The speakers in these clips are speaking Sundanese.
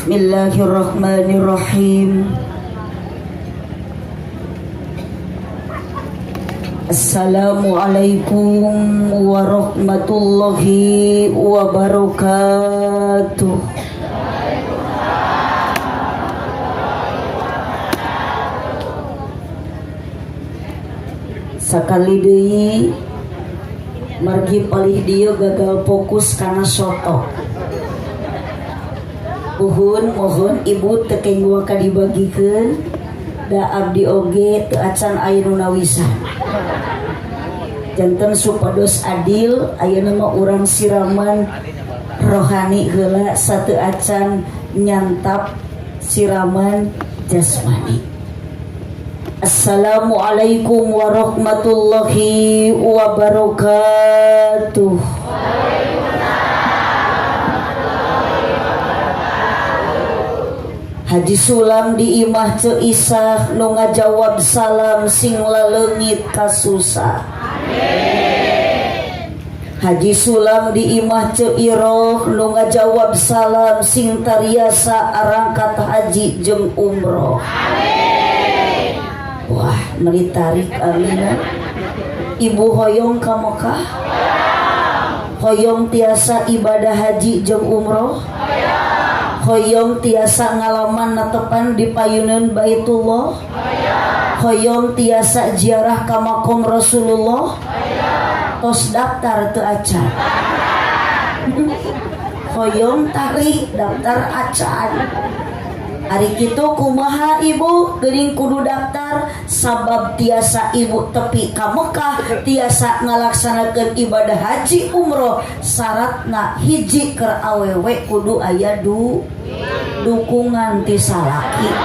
Bismillahirrahmanirrahim. Assalamualaikum warahmatullahi wabarakatuh. Sakali deui margi palih dieu gagal fokus kana soto. Uhun mohon ibu teu kenging waka dibagikeun da abdi oge teu acan aya nu nawisan. Janten supados adil ayeuna mah urang siraman rohani heula sateu acan nyantap siraman jasmani. Assalamualaikum warahmatullahi wabarakatuh. Haji Sulam di imah Ceu Isah nu ngajawab salam sing laleungit kasusah. Haji Sulam di imah Ceu Iroh nu ngajawab salam sing tariasa arangkat haji jeung umroh. Wah, meni tarik amina. Ibu hoyong ka Mekah? Hoyong tiasa ibadah haji jeung umroh? Hoyong tiasa ngalaman netepan di payunan Baitullah? Hoyong tiasa ziarah ka makom Rasulullah? Tos daftar teu acan? Hoyong tarik daftar acan. Ari kitu kumaha ibu geuning kudu daftar sabab tiasa ibu tepi ka Mekah tiasa ngalaksanakeun ibadah haji umroh syaratna hiji keur awewe kudu aya dukungan ti salaki.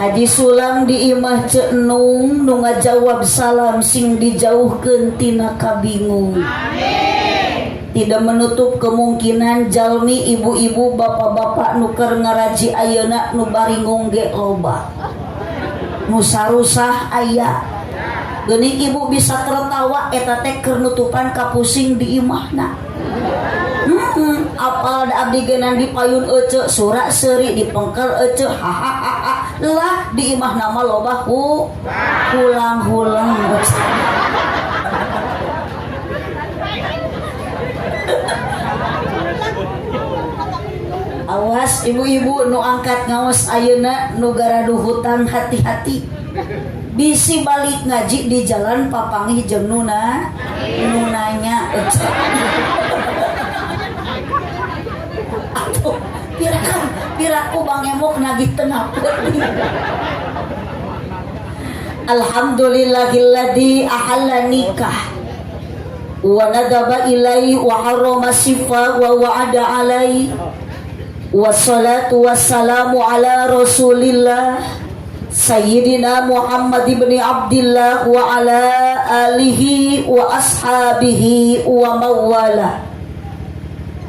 Haji Sulam di imah Ceu Nung nu ngajawab salam sing dijauhkeun tina kabingung. Tidak menutup kemungkinan jalmi ibu-ibu bapak-bapak nu keur ngaraji ayeuna nu baringung ge loba. Nu sarusah aya. Geuning ibu bisa tertawa eta teh keur nutupan kapusing di imahna. Apal da abdi geunang di payun ece surak seuri di pengker ece hahaha lah di imah nama loba hu hulang-hulang. Awas ibu-ibu nu angkat ngaos ayeuna nu garaduh hutang hati-hati. Bisi balik ngaji di jalan papanggih jeung nuna nu nanya. Atuh piraku Bang Emok nagih tengah peuting. Alhamdulillahilladzi ahalla nikah wa nadaba ilai wa harrama sifa wa wa'ada alai. Wassalatu wassalamu ala rasulillah Sayyidina Muhammad ibn Abdillah wa ala alihi wa ashabihi wa mawala.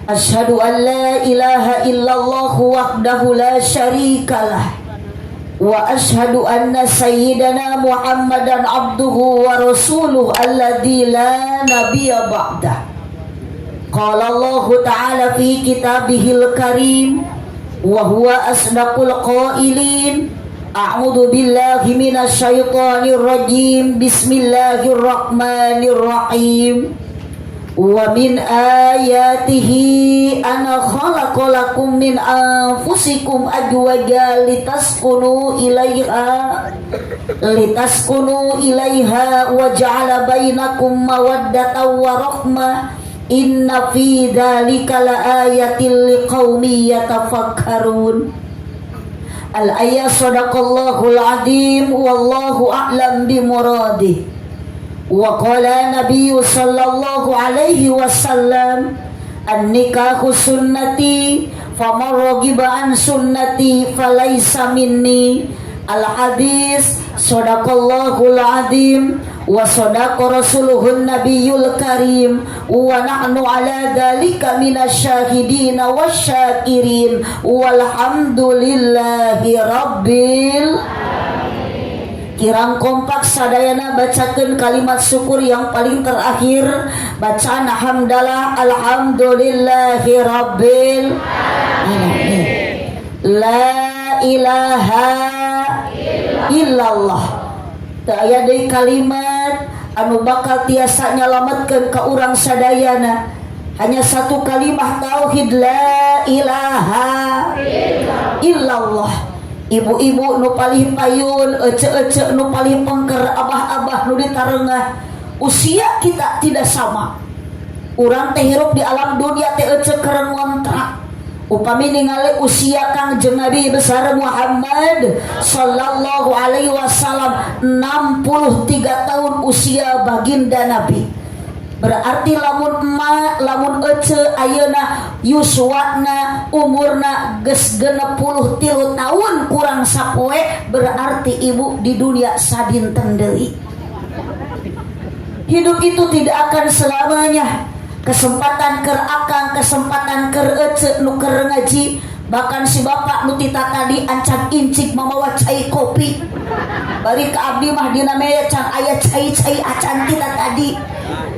Asyhadu an la ilaha illallah wahdahu la syarikalah wa asyhadu anna sayyidana Muhammadan abduhu wa rasuluh alladzi la nabiyya ba'dah. Qala Allah ta'ala fi kitabihil karim wa huwa asdaqul qailin. A'udzu billahi minasyaitonir rajim. Bismillahirrahmanirrahim. Wa min ayatihi an khalaqalakum min anfusikum azwaja litaskunu ilaiha wa ja'ala bainakum mawaddatan wa rahmah. Inna fi dzalika laayatil liqaumin yatafakkarun. Al-ayat sadaqallahul azim wallahu a'lam bimuradih. Wa qala nabiyyu sallallahu alaihi wasallam an-nikahu sunnati faman raghiba an sunnati falaisa minni. Al-hadis sadaqallahul azim wa sadaqa rasuluhun nabiyul karim wa nahnu ala dzalika minasyahidin wasyakirin walhamdulillahi rabbil alamin. Kirang kompak sadayana, bacakeun kalimat syukur yang paling terakhir, bacaan hamdalah. Alhamdulillahi rabbil alamin, la ilaha illallah. Teu aya deui kalimat anu bakal tiasa nyalametkeun ka urang sadayana, hanya satu kalimah tauhid, la ilaha illallah. Ibu-ibu nu palih payun, ece-ece nu palih pengker, abah-abah nu ditarengah, usia kita tidak sama. Urang teh hirup di alam dunia teh, ece, keur ngontrak. Upami ningali usia Kangjeng Nabi besar Muhammad sallallahu alaihi wasallam, 63 tahun usia baginda Nabi. Berarti lamun emak, lamun ece ayeuna yuswana umurna geus 63 tahun kurang sapoe, berarti ibu di dunia sadinten deui. Hidup itu tidak akan selamanya. Kesempatan keur akang, kesempatan keur ece nu keur ngaji, bahkan si bapak nu tita tadi ancang incik mamawa cai kopi. Balik ke abdi mah dina meja can aya cai-cai acan tita tadi.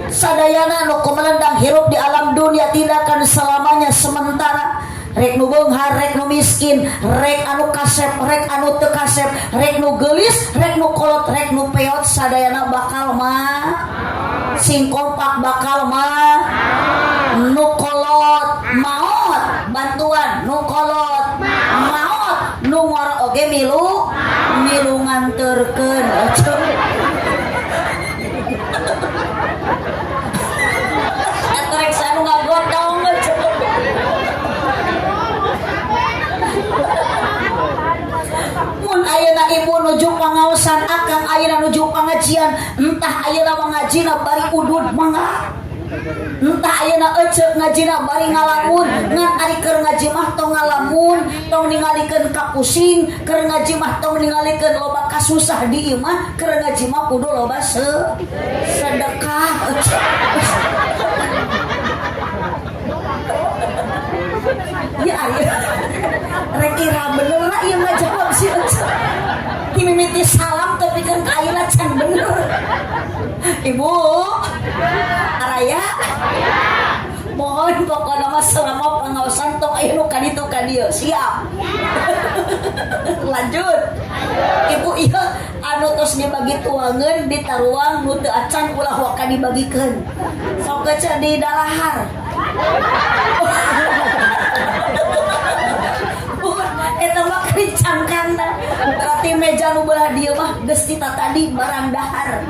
Sadayana nu kumelendang, hirup di alam dunia tidak akan selamanya, sementara. Rek nu beunghar, rek nu miskin, rek anu kasep, rek anu teu kasep, rek nu geulis, rek nu kolot, rek nu peot, sadayana bakal mah. Sing kompak, bakal mah. Nu kolot maot, bantuan nu kolot maot, nu ngora oge milu milu nganterkeun. Ece. Eta rek sanu ngagotong, ece. Mun ayeuna ibu nuju pangaosan, akang ayeuna nuju pangajian, entah ayeuna mangajina bari udud mangga, entah ayeuna ece ngajina bari ngalamun, ngan ari keur ngaji mah tong ngalamun, tong ningalikeun kapusing. Keur ngaji mah tong ningalikeun loba kasusah di imah. Keur ngaji mah kudu loba sedekah, ece. Ya aya rek ira bener lah ieu ngajawab si ece. Ti mimiti salam tapi kan ka ayeuna can bener. Ibu araya, mohon pokokna mah selama pangaosan tong aya nu kaditu ka dieu, siap? Lanjut. Ibu, ieu anu tos dibagi tuangeun di taruang, nu teu acan ulah waka dibagikeun. Sok ece di dalahar. Eta mah cangkangna. Berarti meja nu belah dieu mah geus tita tadi barang dahar.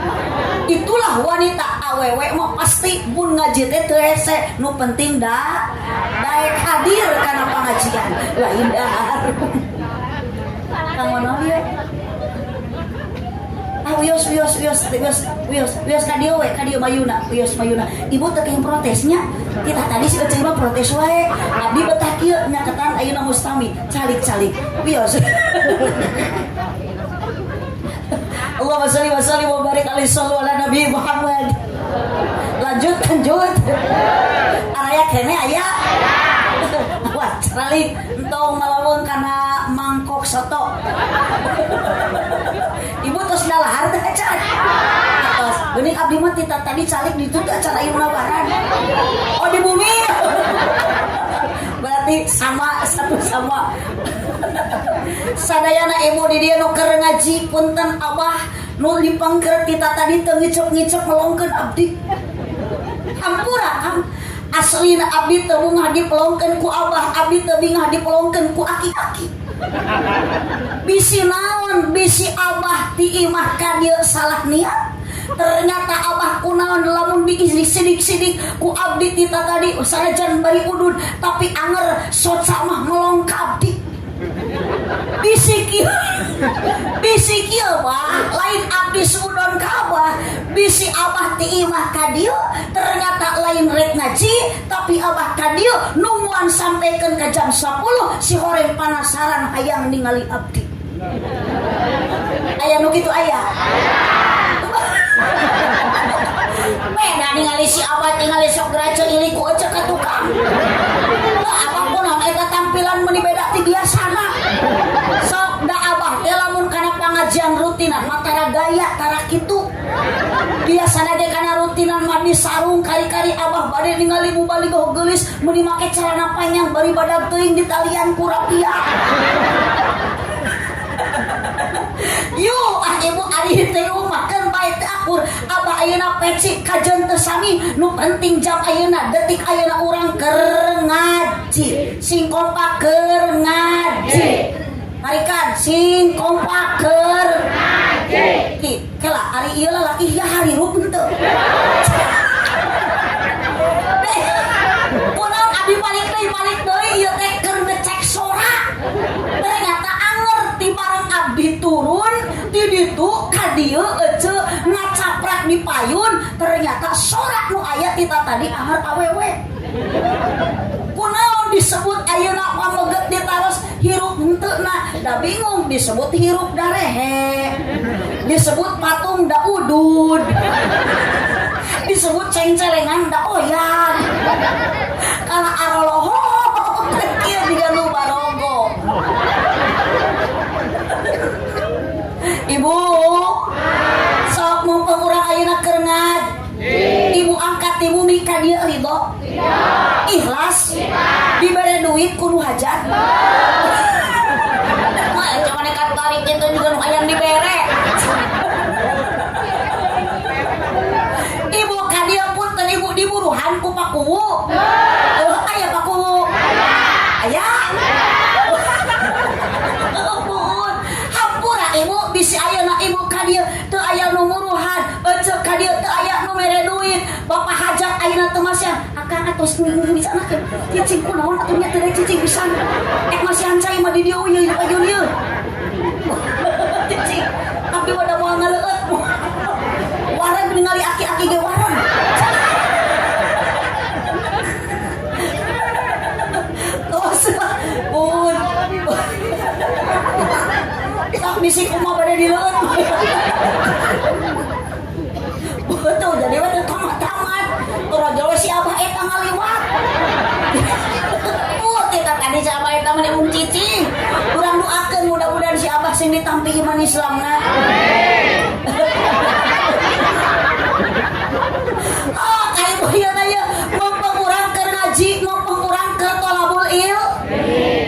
Itulah wanita awewe mah pasti mun ngaji teh teu hese, nu penting da daek hadir kana pangajian, lain dahar. Kang mana ieu? Ah, wios wios wios wios wios wios ka dieu we, ka dieu mayuna, wios mayuna. Ibu teu kenging protesnya. Kita tadi si ece mah protes wae. Abdi betah kieu nyaketan ayeuna mustami, calik-calik. Wios. Allahumma sholli wa sallim wa barik alaihi, sallu ala Nabi Muhammad. Lanjut, lanjut. Araya kene aya. Wah, calik entong malaweung kana mangkok soto. Ibu tos dalahar teh acan? Atos. Geuning abdi mah tita tadi calik di ditu teh acan aya nawaran. Oh, di bumi. Berarti sama, satu sama. Sadayana ibu di dieu nu keur ngaji, punten abah nu dipangker tita tadi teu ngicep-ngicep melongkeun abdi. Hampura Kang. Aslina abdi teu bungah dipelongkeun ku abah, abdi teu bingah dipelongkeun ku aki-aki. Bisi naon, bisi abah ti imah ka dieu salah niat. Ternyata abah kunaon lamun diisidik-sidik ku abdi tita tadi, sanajan bari udud tapi anger soca mah melong ka abdi. Bisi kieu, bisi kieu mah lain abdi suudon ka abah, bisi abah ti imah ka dieu ternyata lain rek ngaji, tapi abah ka dieu nungguan sampaikan ke jam 10, si horeng penasaran hayang ningali abdi. Aya nu kitu aya. Beda ningali si abah, ningali sok gerace ilik ku ece ka tukang. Lah, abah kunaon eta tampilan meuni beda ti biasana. Sok da abah teh lamun kana pangajian rutinan mah tara. tara kitu. Biasana ge kana rutinan mah di sarung kari-kari abah bade ningali mubalighah geulis meuni make celana panjang bari badag teuing ditalian ku rapia. Yuk ah ibu ari teh makan bae teu akur abah ayeuna peci kajeun teu sami nu penting jam ayeuna detik ayeuna urang keur ngaji sing kompak keur ngaji tarikan sing kompak keur ngaji ki kela ari ieu lalaki ya harirup henteu kunaon abdi balik deui ieu teh keur ngecek sora ternyata anger ti bareng abdi turun ti ditu ka dieu ece ngacaprak di payun ternyata sora nu aya ti tadi anger awewe kunaon disebut ayeuna pameget ditaros hirup henteu na da bingung disebut hirup darehe disebut patung da udud disebut cengcelengan da oyan kala arolohok kieu jiga nu barogo. Ibu sok mumpung urang ayeuna keur ngaji ibu angkat di bumi ka dieu ridho ikhlas dibere duit ku nu hajat mah cuma nekat tarik itu juga nu hayang dibere. Ibu ka dieu punten ibu diburuhan ku pakuwu aya pakuwu aya hampura ibu bisi ayeuna ibu ka dieu teu aya nu muruhan ece ka dieu teu aya nu mere duit bapak hajat ayeuna teu masihan akang atos bisa anak cicing kunaon atuh nya teu cicing pisan ek masihan cai mah di dieu ieu di payun ieu cicing abdi mah da moal ngaleueut wareg ningali aki-aki ge wareg. Tos pun sok bisi kumaha bade dileueut. Betul jadi we teu tamat-tamat torojo we si abah eta ngaliwat. Kita tadi si abah eta mah mung cicing. Urang doakeun mudah-mudahan si abah sing ditampi iman Islamna. Oh, ka ibu ieu teh ieu mumpung urang keur ngaji, mumpung urang keur tolabul il.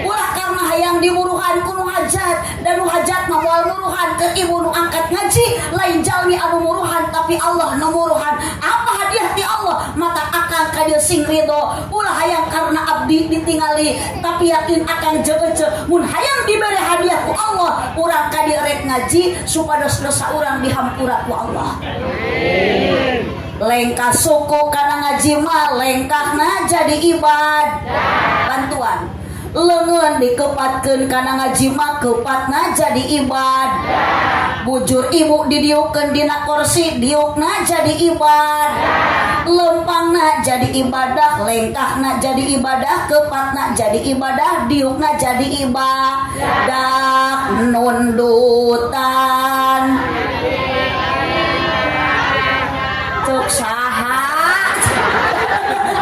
Ulah karena hayang diburuhan ku nu hajat dan nu hajat mah moal muruhan keur ibu nu angkat ngaji lain jalmi anu muruhan tapi Allah nu muruhan. Apa hadiah ti Allah mata akang ka dieu sing ridho. Ulah hayang karena abdi ditingali tapi yakin akang jeueuceu mun hayang dibere hadiah ku Allah urang ka dieu rek ngaji supados dosa urang dihampura ku Allah. Lengkah suku kana ngaji mah lengkahna jadi ibad bantuan leungeun dikepatkeun kana ngaji mah kepatna jadi ibad bujur ibu didiukeun dina kursi diukna jadi ibad lempangna jadi ibadah lengkahna jadi ibadah kepatna jadi ibadah diukna jadi ibadah nundutan cok saha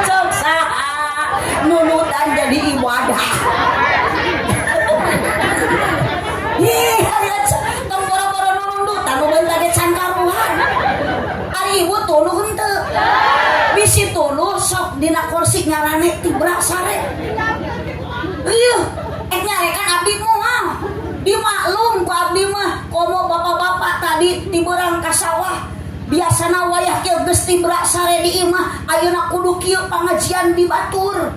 cok saha nunutan jadi ibadah. Ih, tong boro-boro nundutan nu beunta ge can karuhan. Ari ibu tuluh henteu. Bisi tuluh sok dina kursi nyarane tibra sare. Ieu, ek nyarekan abdi moal. Dimaklum ku abdi mah komo bapak-bapak tadi tiberang ka sawah. Biasana wayah kieu geus tibra sare di imah ayeuna kudu kieu pangajian di batur.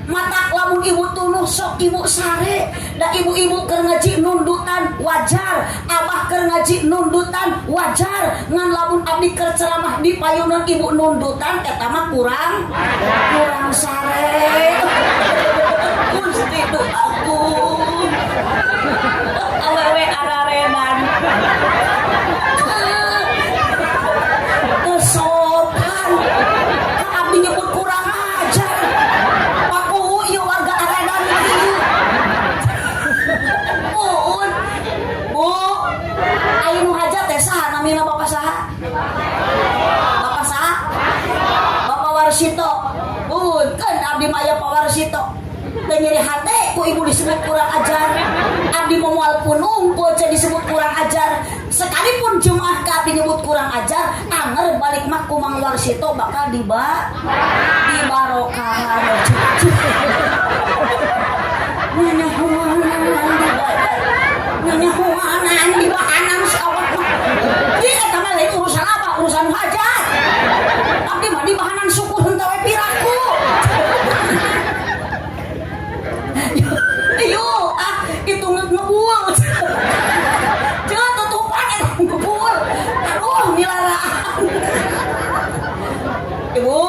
Matak lamun ibu tuluh sok ibu sare da ibu-ibu keur ngaji nundutan wajar abah keur ngaji nundutan wajar ngan lamun abdi keur ceramah di payunan ibu nundutan eta mah kurang kurang sare. Gusti du agung awewe araredan teu sopan ka abdi nyebut kurang ajar. Pakuwu ieu warga aredan ieu. Puun. Bu, aya nu hajat teh saha namina bapak saha? Bapak saha? Bapak Warsito. Pun, kan abdi mah aya Pak Warsito. Teu nyeri hate ku ibu disebut kurang ajar. Abdi moal punung ku aja disebut kurang ajar. Sekalipun jemaah ka abdi nyebut kurang ajar, anger balik mah ku Mang Warsito bakal dibarokahan. Nyanyahuanan dibayar. Nyanyahuanan dibahanan si awak mah. Ieu eta mah lain urusan apa? Urusan hajat. Abdi mah dibahanan syukur henteu we piraku. Yuk, ah itu ngebul. Jangan tutupan itu ngebul. Aduh, milaraan. Ibu,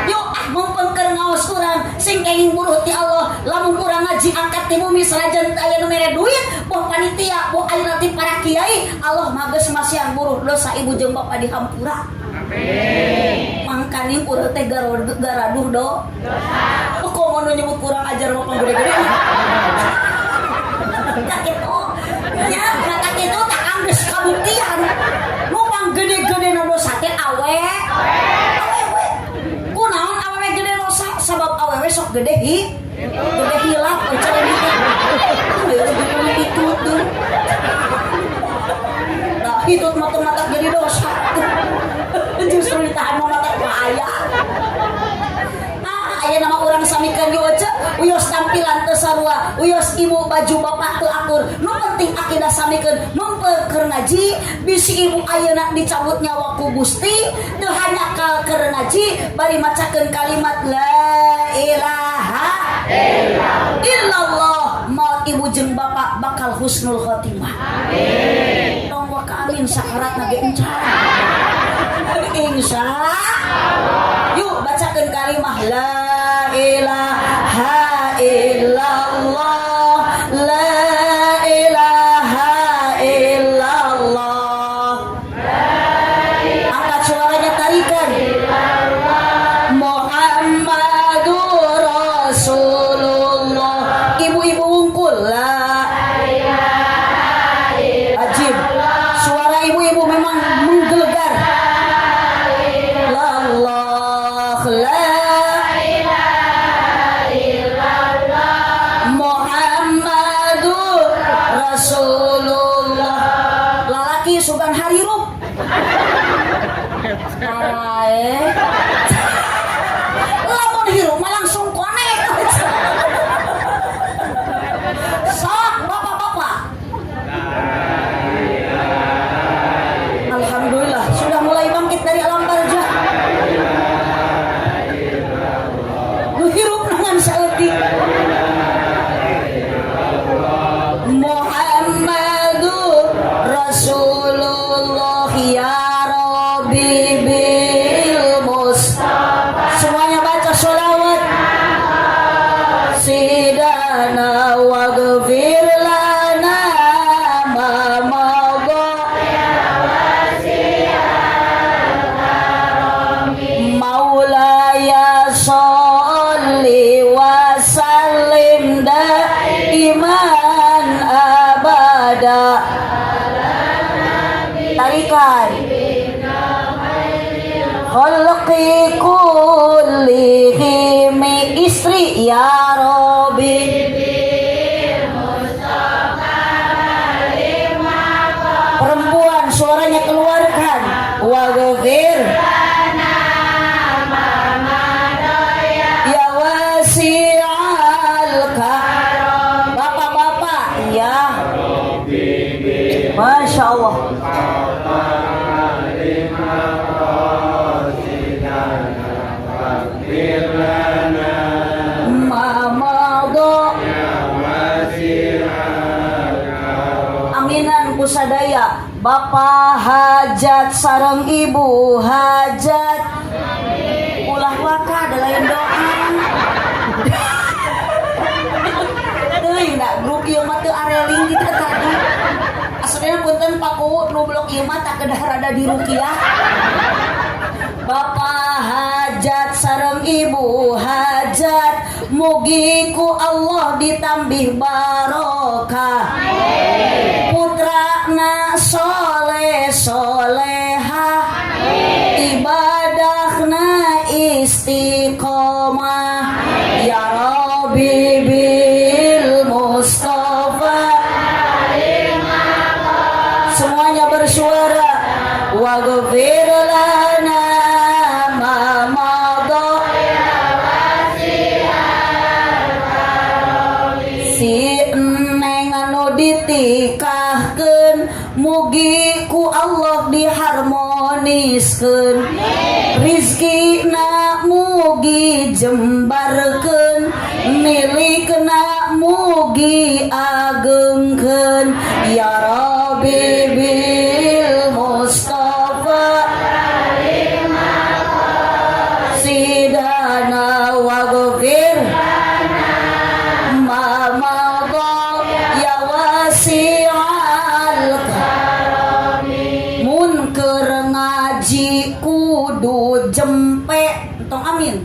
yuk ah mumpung keur ngaos urang sing kenging buruh ti Allah, lamun urang ngaji angkat ti bumi sanajan teu aya nu mere duit, boh panitia, boh ayeuna ti para kiai, Allah mah geus masihan buruh dosa ibu jeung bapak dihampura. Amin. Mangkaning urang teh garaduh do. Dosa. Kok mau nyebut kurang ajar mah gede-gede. Tak kitu. Nya, mata kitu tak anggeus kabuktian. Nu pang gede-gede na dosa teh awe. Awewe. Kunaon awewe gede dosa? Sabab awewe sok gede hi. Gede hilap euceun itu. Gede itu tuh. Nah, hitut mata-mata jadi dosa. Justru ditahan mah mata bahaya. Ah, aya nama urang samikeun yeuh ce, uyos tampilan teu sarua, uyos ibu baju bapak teu akur. Nu penting akidah samikeun mempel keur ngaji, bisi ibu ayeuna dicabut nyawa ku Gusti, teu hanya keur ngaji bari macakeun kalimat la ilaha illallah, maut ibu jeung bapak bakal husnul khotimah. Amin. Tong waka amin sakaratna ge encan. Insya yuk bacakan kalimah la ilaha illallah, la ilaha illallah. Angkat suaranya, tarikan. Muhammadur Rasulullah. Ibu-ibu wungkul la ajib. Suara ibu-ibu memang menggelegar. Allah la illallah Muhammadur Rasulullah. Lalaki sugan harirup. Parae. Lamun hirup mah langsung konek. Sok bapak-bapak. Alhamdulillah sudah mulai bangkit dari alam barzah. Nu hirup dengan saeutik. Muhammadur Rasulullah ya Rabbi bil Mustafa. Semuanya baca sholawat. Sidana waghfir lana ma madha. Maulaya sholli wa sallim daiman abada. Tarikan. Khalqi kullihim istri ya Rabbi. Perempuan suaranya keluarkan. Waghfir ya wasi'al karam. Bapak-bapak ya. Masya Allah. Mamado aminan kusadaya bapak hajat sareng ibu hajat. Ulah waka ada lain doa. Teuing da grup ieu mah teu areling kita tadi. Aslinya punten Pak Kuwu nu blok ieu mah tak kedah rada diruqyah. Bapak hajat sareng ibu hajat, mugi ku Allah ditambih barokah. Putrana soleh soleha, ibadahna istiqomah. Ya Rabbi. dimaniskeun, rizkina mugi jembarkeun, milikna mugi agengkeun. Ya Rabbi bil Mustafa sidana waghfir ma madha ya wasi'al karami. Mun keur ngaji kudu jempe, entong amin,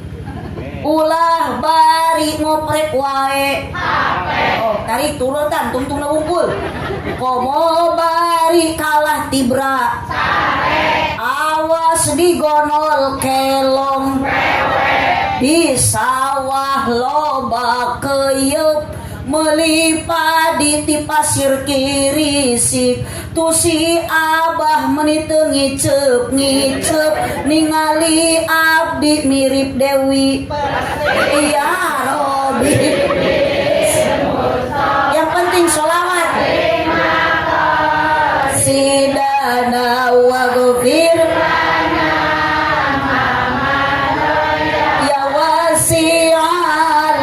ulah bari ngoprek wae. Oh, tarik turutan tungtungna wungkul, komo bari kalah tibra, awas digonol kelong. Di sawah loba keyep, meuli padi ti pasir kirisik. Tu si abah meni teu ngiceup ngiceup, ningali abdi mirip Dewi. Ya Robi, yang penting sholawat sidana waghfir ya wasi'al.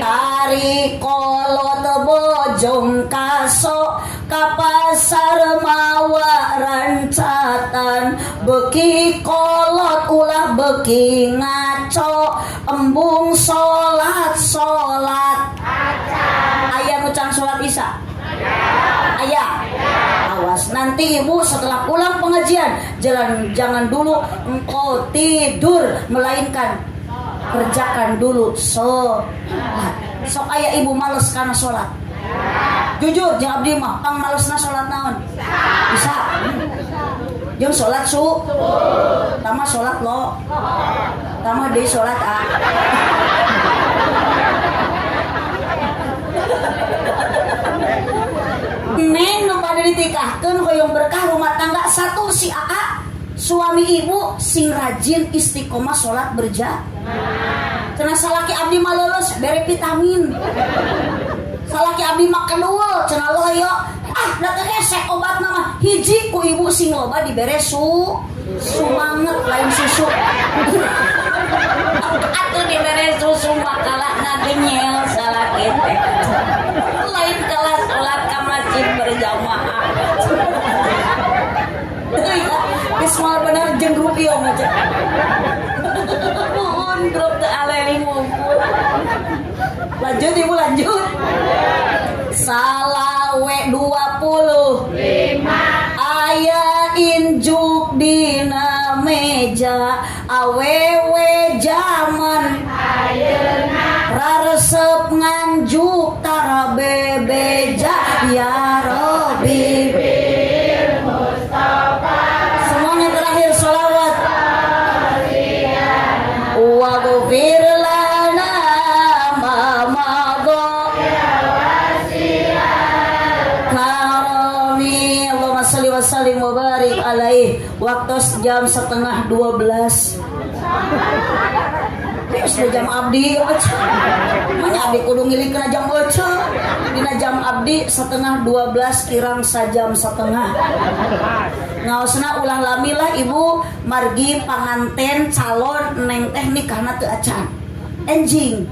Tarik kolot bojong kaso ka pasar mawa rancatan, beki kolot ulah beki ngaco, embung salat salat. Aya nu can salat Isya? Aya? Awas nanti ibu setelah pulang pengajian, jalan, jangan dulu engkau tidur, melainkan kerjakan dulu sholat. Sok aya ibu males karena sholat? Jujur, jangan, abdi mah pang malesna sholat naon? Bisa jeung sholat su tama, sholat lo tama deui, sholat ah. Neng nu pada ditikahkeun hoyong berkah rumah tangga, satu, si AA suami ibu sing rajin istiqomah sholat berjamaah. Cenah salaki abdi mah leuleus, bere vitamin. Salaki abdi mah kedul, cenah loyo. Ah, da teh hese obatna mah. Hiji, ku ibu sing loba dibere su sumanget, lain susu. Atuh dibere susu mah kalah ngagenyel salaki teh. Lain kalah sholat ka masjid berjamaah. Geus moal bener jeung grup ieu mah. Nuhun, grup teu aleling ngumpul. Lanjut, ibu, lanjut. Salawe 25 aya injuk dina meja, awewe jaman raresep nganjuk tara bebeja. Ya Robi, semuanya terakhir sholawat waghfir lana ma madha karami. Allahumma sholli wa sallim wa barik alaih. Waktu jam 11.30. Geus jam abdi. Manya abdi kudu ngilik kana jam ece. Dina jam abdi 11.30 kirang sajam setengah. Ngaosna ulah lami lah ibu, margi panganten calon neng teh nikahna teu acan. Enjing.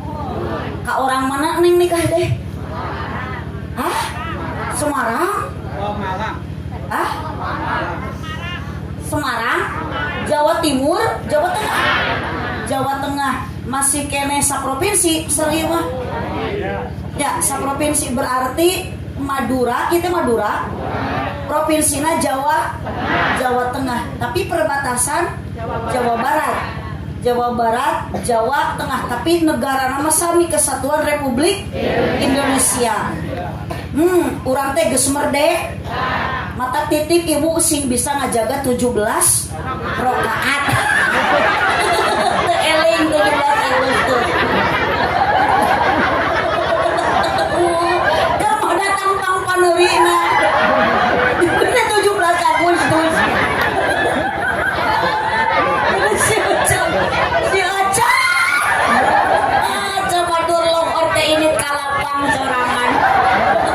Ka orang mana neng nikah deh? Hah? Semarang? Hah? Semarang? Jawa Timur? Jawa Tengah? Jawa Tengah masih kene saprovinsi serius mah. Ya, saprovinsi berarti Madura, kita Madura. Provinsinya Jawa Jawa Tengah, tapi perbatasan Jawa Barat. Jawa Barat, Jawa Tengah, tapi negara nama sami, Kesatuan Republik Indonesia. Urang teh geus merdeka. Mata titip ibu sing bisa ngajaga 17 rakaat. Teu eling 17 Agustus. Keur mau datang pang paneurina. 17 Agustus. Si Aca, si Aca. Aca batur lohor teh ini kalapang sorangan.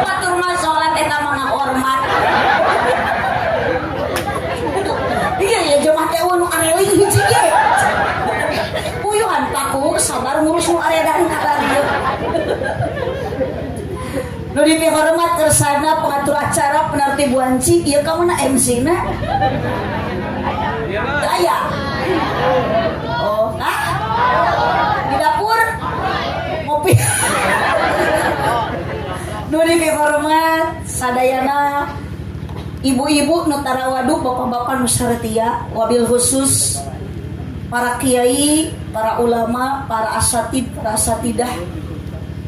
Batur mah salat eta mah ngahormat. Nu dipihormat kersana pengatur acara, penertib wanci, ieu ka mana MC na? Teu aya. Oh, ah? Di dapur? Ngopi. Nu dipihormat sadayana ibu-ibu nu tarawadu, bapak-bapak nu saretia, wabil khusus para kiai, para ulama, para asatid, para asatidah,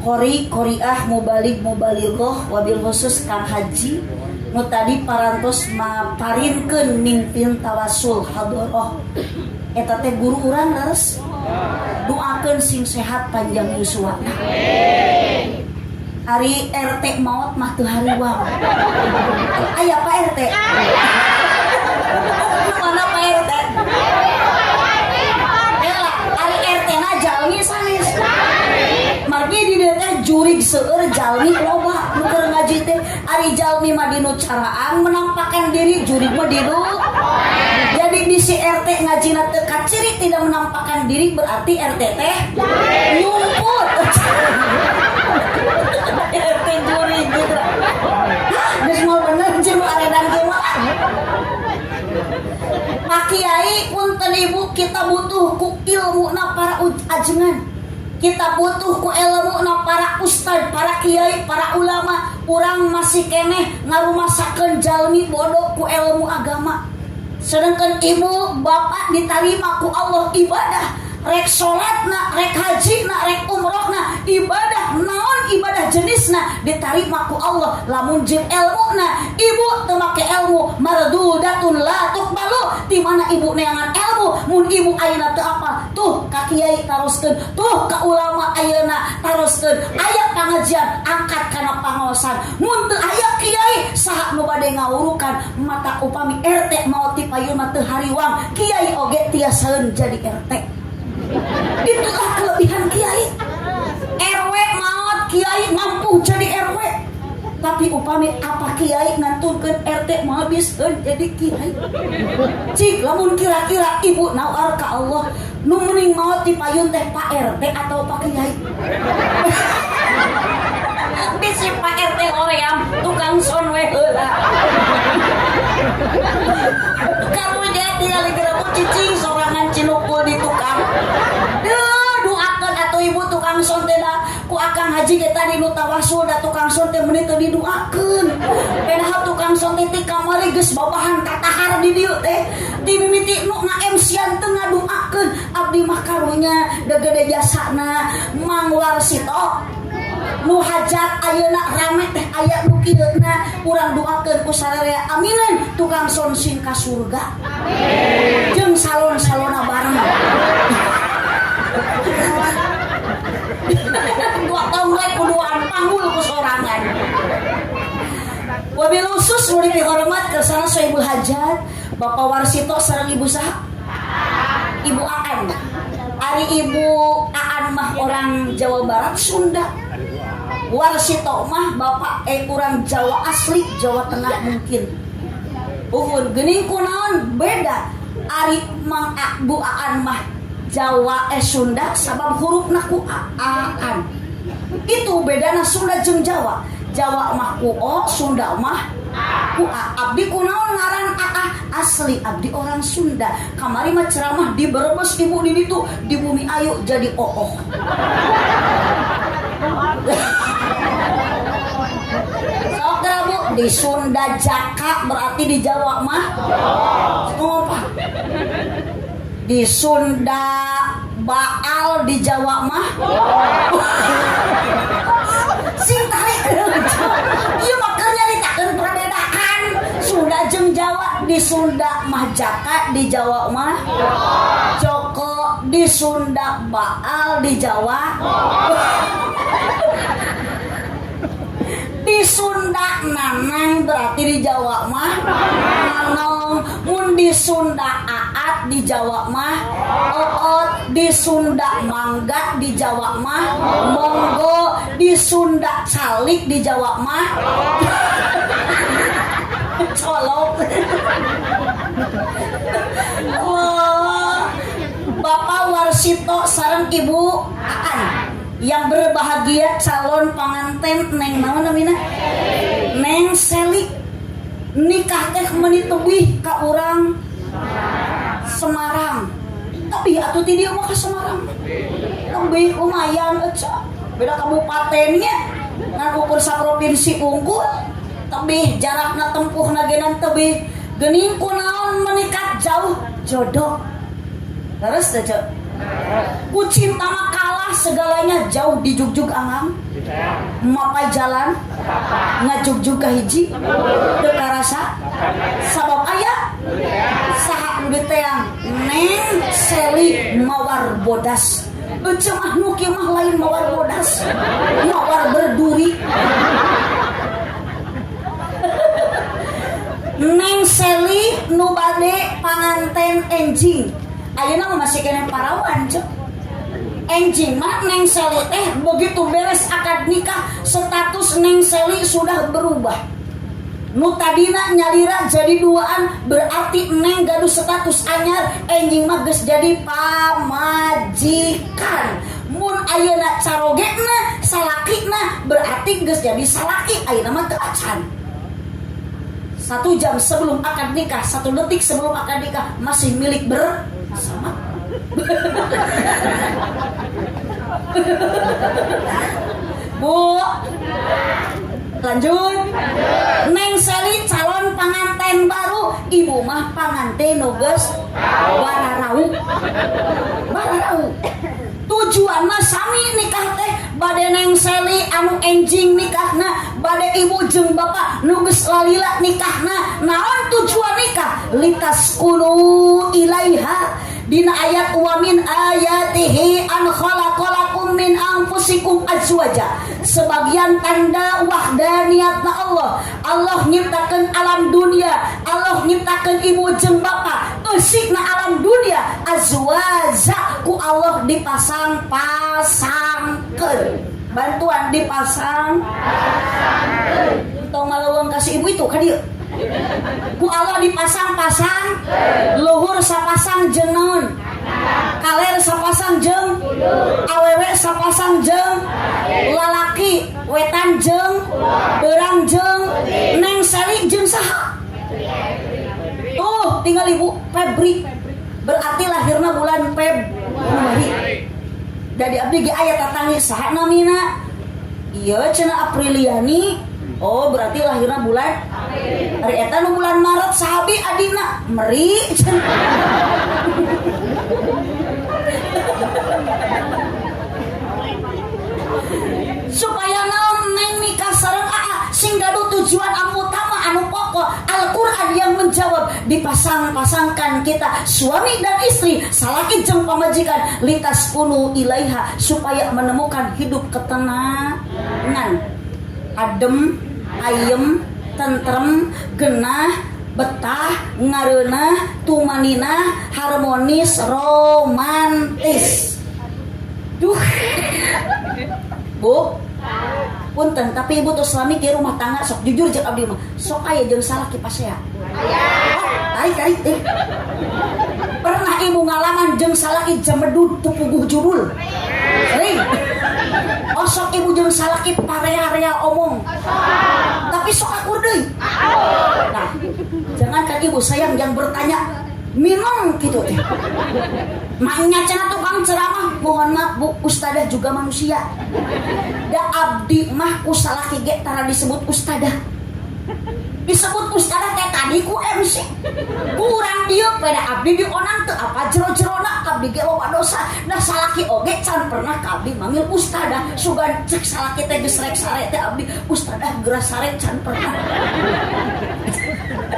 qori, qoriah, mubalig, mubalighah, wabil khusus Kang Haji nu tadi parantos maparinkeun mimpin tawasul hadoroh. Eta teh guru urang leres, doakeun sing sehat, panjang yuswana. Ari RT maot mah teu hariwang. Aya Pak RT. Mana Pak RT? Ela, ari RT na jalmi sanes? Margi di dieu teh jurig seueur, jalmi loba nu keur ngaji teh. Ari jalmi mah dinu caraang menampakkan diri, jurig mah dinu. Jadi bisi RT ngajina teu kaciri, tidak menampakkan diri, berarti RT teh nyumput. RT jurig gitu. Hah, geus moal bener jeung aredan kieu mah. Pak Kiai, punten Ibu, kita butuh ku ilmu na para ajengan. Kita butuh ku ilmu na para ustad, para kiai, para ulama. Urang masih keneh ngarumasakeun jalmi bodoh ku ilmu agama. Sedangkan ibu, bapak diterima ku Allah ibadah. Rek salatna, rek haji na, rek umroh na, ibadah naon ibadah jenisna diterima ku Allah lamun jeung ilmu na. Ibu teu make ilmu, mardudatun la tuqbalu. Di mana ibu neangan ilmu mun ibu ayeuna teu apal? Tuh ka kiai taroskeun, tuh ka ulama ayeuna taroskeun. Aya pangajian, angkat kana pangaosan. Mun teu aya kiai, saha nu bade ngawurukan? Mata upami RT maot ti payun mah teu hariwang, kiai oge tiasaeun jadi RT. Itulah kelebihan kiai. RW maot, kiai mampu jadi RW. Tapi upami apa kiai ngantunkeun RT mah biseun jadi kiai. Cik lamun kira-kira ibu nawar ka Allah, nu mending maot ti payun teh Pak RT atau Pak Kiai? Bisi Pak RT hoream, tukang sound we heula. Karunya tinggal geura cicing sorangan cinukul di tukang. Duh, doakeun atuh ibu tukang sound teh da ku Akang Haji ge tadi nu tawasul da tukang sound teh meuni teu didoakeun. Padahal tukang sound teh ti kamari geus babahan tatahar di dieu teh. Ti mimiti nu nga-MC-an teu ngadoakeun. Abdi mah karunya da gede jasana Mang Warsito. Nu hajat ayeuna rame teh aya nu kieuna, urang doakeun ku sararea, aminin tukang sound sing ka surga. Amin. Jeung salon-salona bareng. 2 tahun lagi kuduan panggul ku sorangan. Wabil khusus nu dipihormat kersana Sohibul Hajat Bapak Warsito sareng Ibu saha? Ibu Aan. Ari Ibu Aan mah orang Jawa Barat, Sunda. Warsito mah bapak orang Jawa asli, Jawa Tengah mungkin. Uhun geuning kunaon beda. Ari Mang A, Bu Aan mah Jawa Sunda sabab hurufna ku A, Aan. Itu bedana Sunda jeung Jawa. Jawa mah ku O, Sunda mah ku A. Abdi kunaon ngaran AA, asli abdi orang Sunda. Kamari mah ceramah di Brebes ibu di ditu di Bumi Ayu jadi ooh. Sok geura, Bu, di Sunda Jaka berarti di Jawa mah ngomong apa? Di Sunda Baal, di Jawa mah sing tarik. Ieu mah keur nyaritakeun perbedaan Sunda jeung Jawa. Di Sunda mah Jaka, di Jawa mah Joko. Di Sunda Baal, di Jawa. Di Sunda Nanang berarti di Jawa mah Nanong. Mun di Sunda Aat, di Jawa mah Oot. Di Sunda Mangga, di Jawa mah Monggo. Di Sunda Calik, di Jawa mah Colok. Wah, Bapak Warsito sareng Ibu Aan. Yang berbahagia calon panganten Neng naon namina? Neng Seli. Nikah teh meuni tebih ka urang Semarang. Tapi atuh ti dieu mah ka Semarang. Tebih lumayan eca. Beda kabupatennya. Ngan ukur saprovinsi unggul. Tebih jarakna tempuhna genan tebih. Geuning kunaon menikah jauh jodoh. Terus teh Cek. Ku cinta mah kalah segalanya, jauh dijugjug angang mapai jalan ngajugjug ka hiji teu karasa sabab aya saha nu diteang. Neng Seli mawar bodas. Ece mah nu kieu mah lain mawar bodas, mawar berduri. Neng Seli nu bade panganten enjing. Ayeuna mah masih keneh parawan cek. Enjing mah Neng Seli teh begitu beres akad nikah status Neng Seli sudah berubah. Nu tadina nyalira jadi duaan berarti Neng gaduh status anyar, enjing mah geus jadi pamajikan. Mun ayeuna carogena salakina berarti geus jadi salaki, ayeuna mah teu acan. 1 jam sebelum akad nikah, 1 detik sebelum akad nikah masih milik bersama. Bu, lanjut. Neng Seli calon panganten baru, ibu mah panganten nu geus bararau. Bararau. Tujuan mah sami nikah teh bade Neng Seli anu enjing nikahna, bade ibu jeung bapak nu geus lalila nikahna. Naon tujuan nikah? Litaskunu ilaiha. Dina ayat wa min ayatihi an khalaqalakum min anfusikum azwaja. Sebagian tanda wahdaniyatna Allah. Allah nyiptakeun alam dunia, Allah nyiptakeun ibu jeung bapa. Eusikna alam dunia azwaja ku Allah dipasang-pasangkeun. Bantuan dipasang. Tong maleuweung kasih ibu itu ka dieu. Ku Allah dipasang-pasang, luhur sapasang jeung naon? Kaler sapasang jeung awewe sapasang jeung lalaki, wetan jeung beurang jeung Neng Seli jeung saha? Tuh, tinggal ibu Febri. Berarti lahirna bulan Februari. Jadi abdi ge aya tatangi saha namina? Ieu cenah Apriliani. Oh, berarti lahirna bulan Ari eta nu bulan Maret sahabi adina meri cenah. Supaya naon Neng nikah sareng aa sing gaduh tujuan anu utama anu pokok Al-Qur'an yang menjawab dipasang-pasangkan kita suami dan istri salaki jeung pamajikan litaskunu ilaiha supaya menemukan hidup ketenangan, adem, ayem, tentrem, genah, betah, ngareunah, tumaninah, harmonis, romantis. Duh. Bu, punten tapi ibu tuh selami ke rumah tangga sok jujur jeung abdi mah sok aya jeung salaki pasea. Oh, tarik tarik eh. Pernah ibu ngalaman jeung salaki jamedud teu puguh judul. Sering. Osok ibu jeung salaki parea-rea omong. Tapi sok akur deui. Nah, jangankan ibu sayang yang bertanya minum gitu teh. Maknya cenah tukang ceramah, mohon maaf Bu, ustadzah juga manusia. Da abdi mah ku salaki ge tara disebut ustadzah. Disebut ustadzah teh tadi ku MC. Kurang dieu pada abdi dionang teu apa jero-jerona abdi ge loba dosa. Nah salaki oge can pernah ka abdi manggil ustadzah. Sugan cek salaki teh geus rek sare teh abdi ustadzah geura sare can pernah.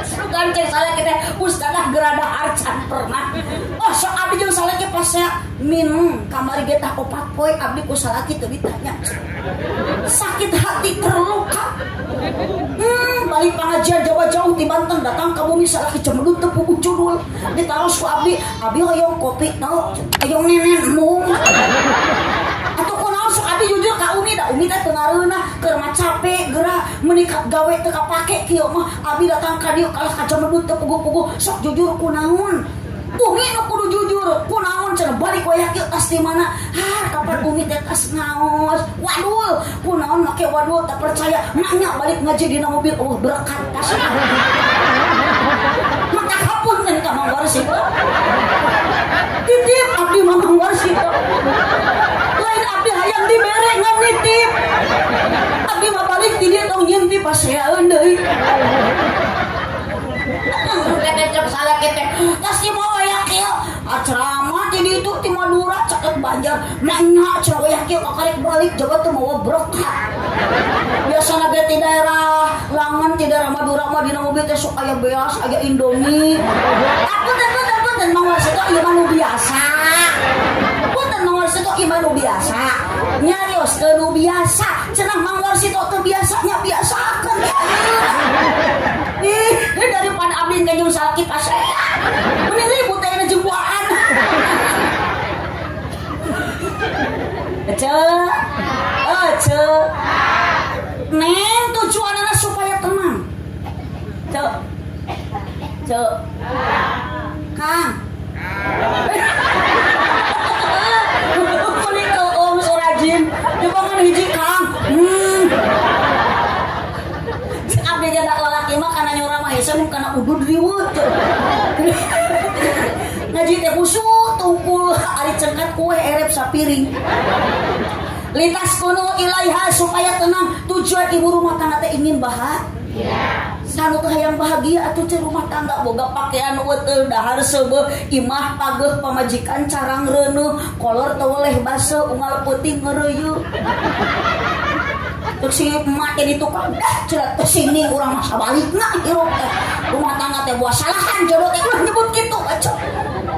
Sugan cek salaki teh ustadzah geura dahar can pernah. Oh sok abdi jeung salaki pas saya minum kamari ge tah 4 poe abdi ku salaki teu ditanya. Sakit hati terluka. Balik pengajian jauh-jauh di Banten datang ke bumi salaki cemedut teu puguh judul. Ditaros ku abdi, abdi hoyong kopi tau, hoyong nenen mung. Atuh kunaon sok abdi jujur ka Umi da Umi teh teu ngareunah keur mah capek geura meuni gawe teu kapake kieu mah abdi datang ka dieu kalah ka cemedut teu puguh-puguh sok jujur kunaon. Umi nu kudu jujur kunaon cenah balik wayah kieu Ceu tas di mana? Hah, kapan umi teh tas ngaos? Wadul, kunaon make wadul tak percaya. Nanya balik ngaji dina mobil, oh berkat tas. Mata hapunten ka Mang Warsito. Titip abdi mah Mang Warsito. Lain abdi hayang dibere ngan nitip. Abdi mah balik ti dieu tong nyieun paseaeun deui. Kecap salah kita tas di mawa ya kieu ceramah di ditu ti Madura caket Banjar nanya cenah waya kieu kakarek balik jaga teu mawa berkat. Biasana ge ti daerah Langen ti daerah Madura mah dina mobil teh sok aya beas aya Indomie. Punten punten punten Mang Warsito ieu mah nu biasa. Punten Mang Warsito ieu mah nu biasa. Nyarioskeun nu biasa cenah Mang Warsito teu biasa nya biasakeun ka ayeuna. Ih, daripada abdi jeung salaki pasea. Mending ribut teh jeung buaan. Ece. Ece. Neng tujuanana supaya tenang. Cek. Cek. Kang. Meuni keum sorajin. Dibangun hiji Kang. Cek abdi ge da lalaki mah kana nyora mah hese mun kana udud riweuh. Ngaji teh khusyuk tungkul ari cengkat kue erep sapiring. Lintas kono ilaiha supaya tenang. Tujuan ibu rumah tangga teh ingin bahagia. Sanu teh hayang bahagia atuh teh rumah tangga boga pakaian weuteul dahar seubeuh imah pageuh pamajikan carang reuneuh kolor teu weleh baseuh unggal peuting ngeureuyeuh. Cek si emak teh di tukang dah cenah teh sini urang mah sabalikna hirup teh. Rumah tangga teh buah salahan jodoh teh ulah nyebut kitu atuh.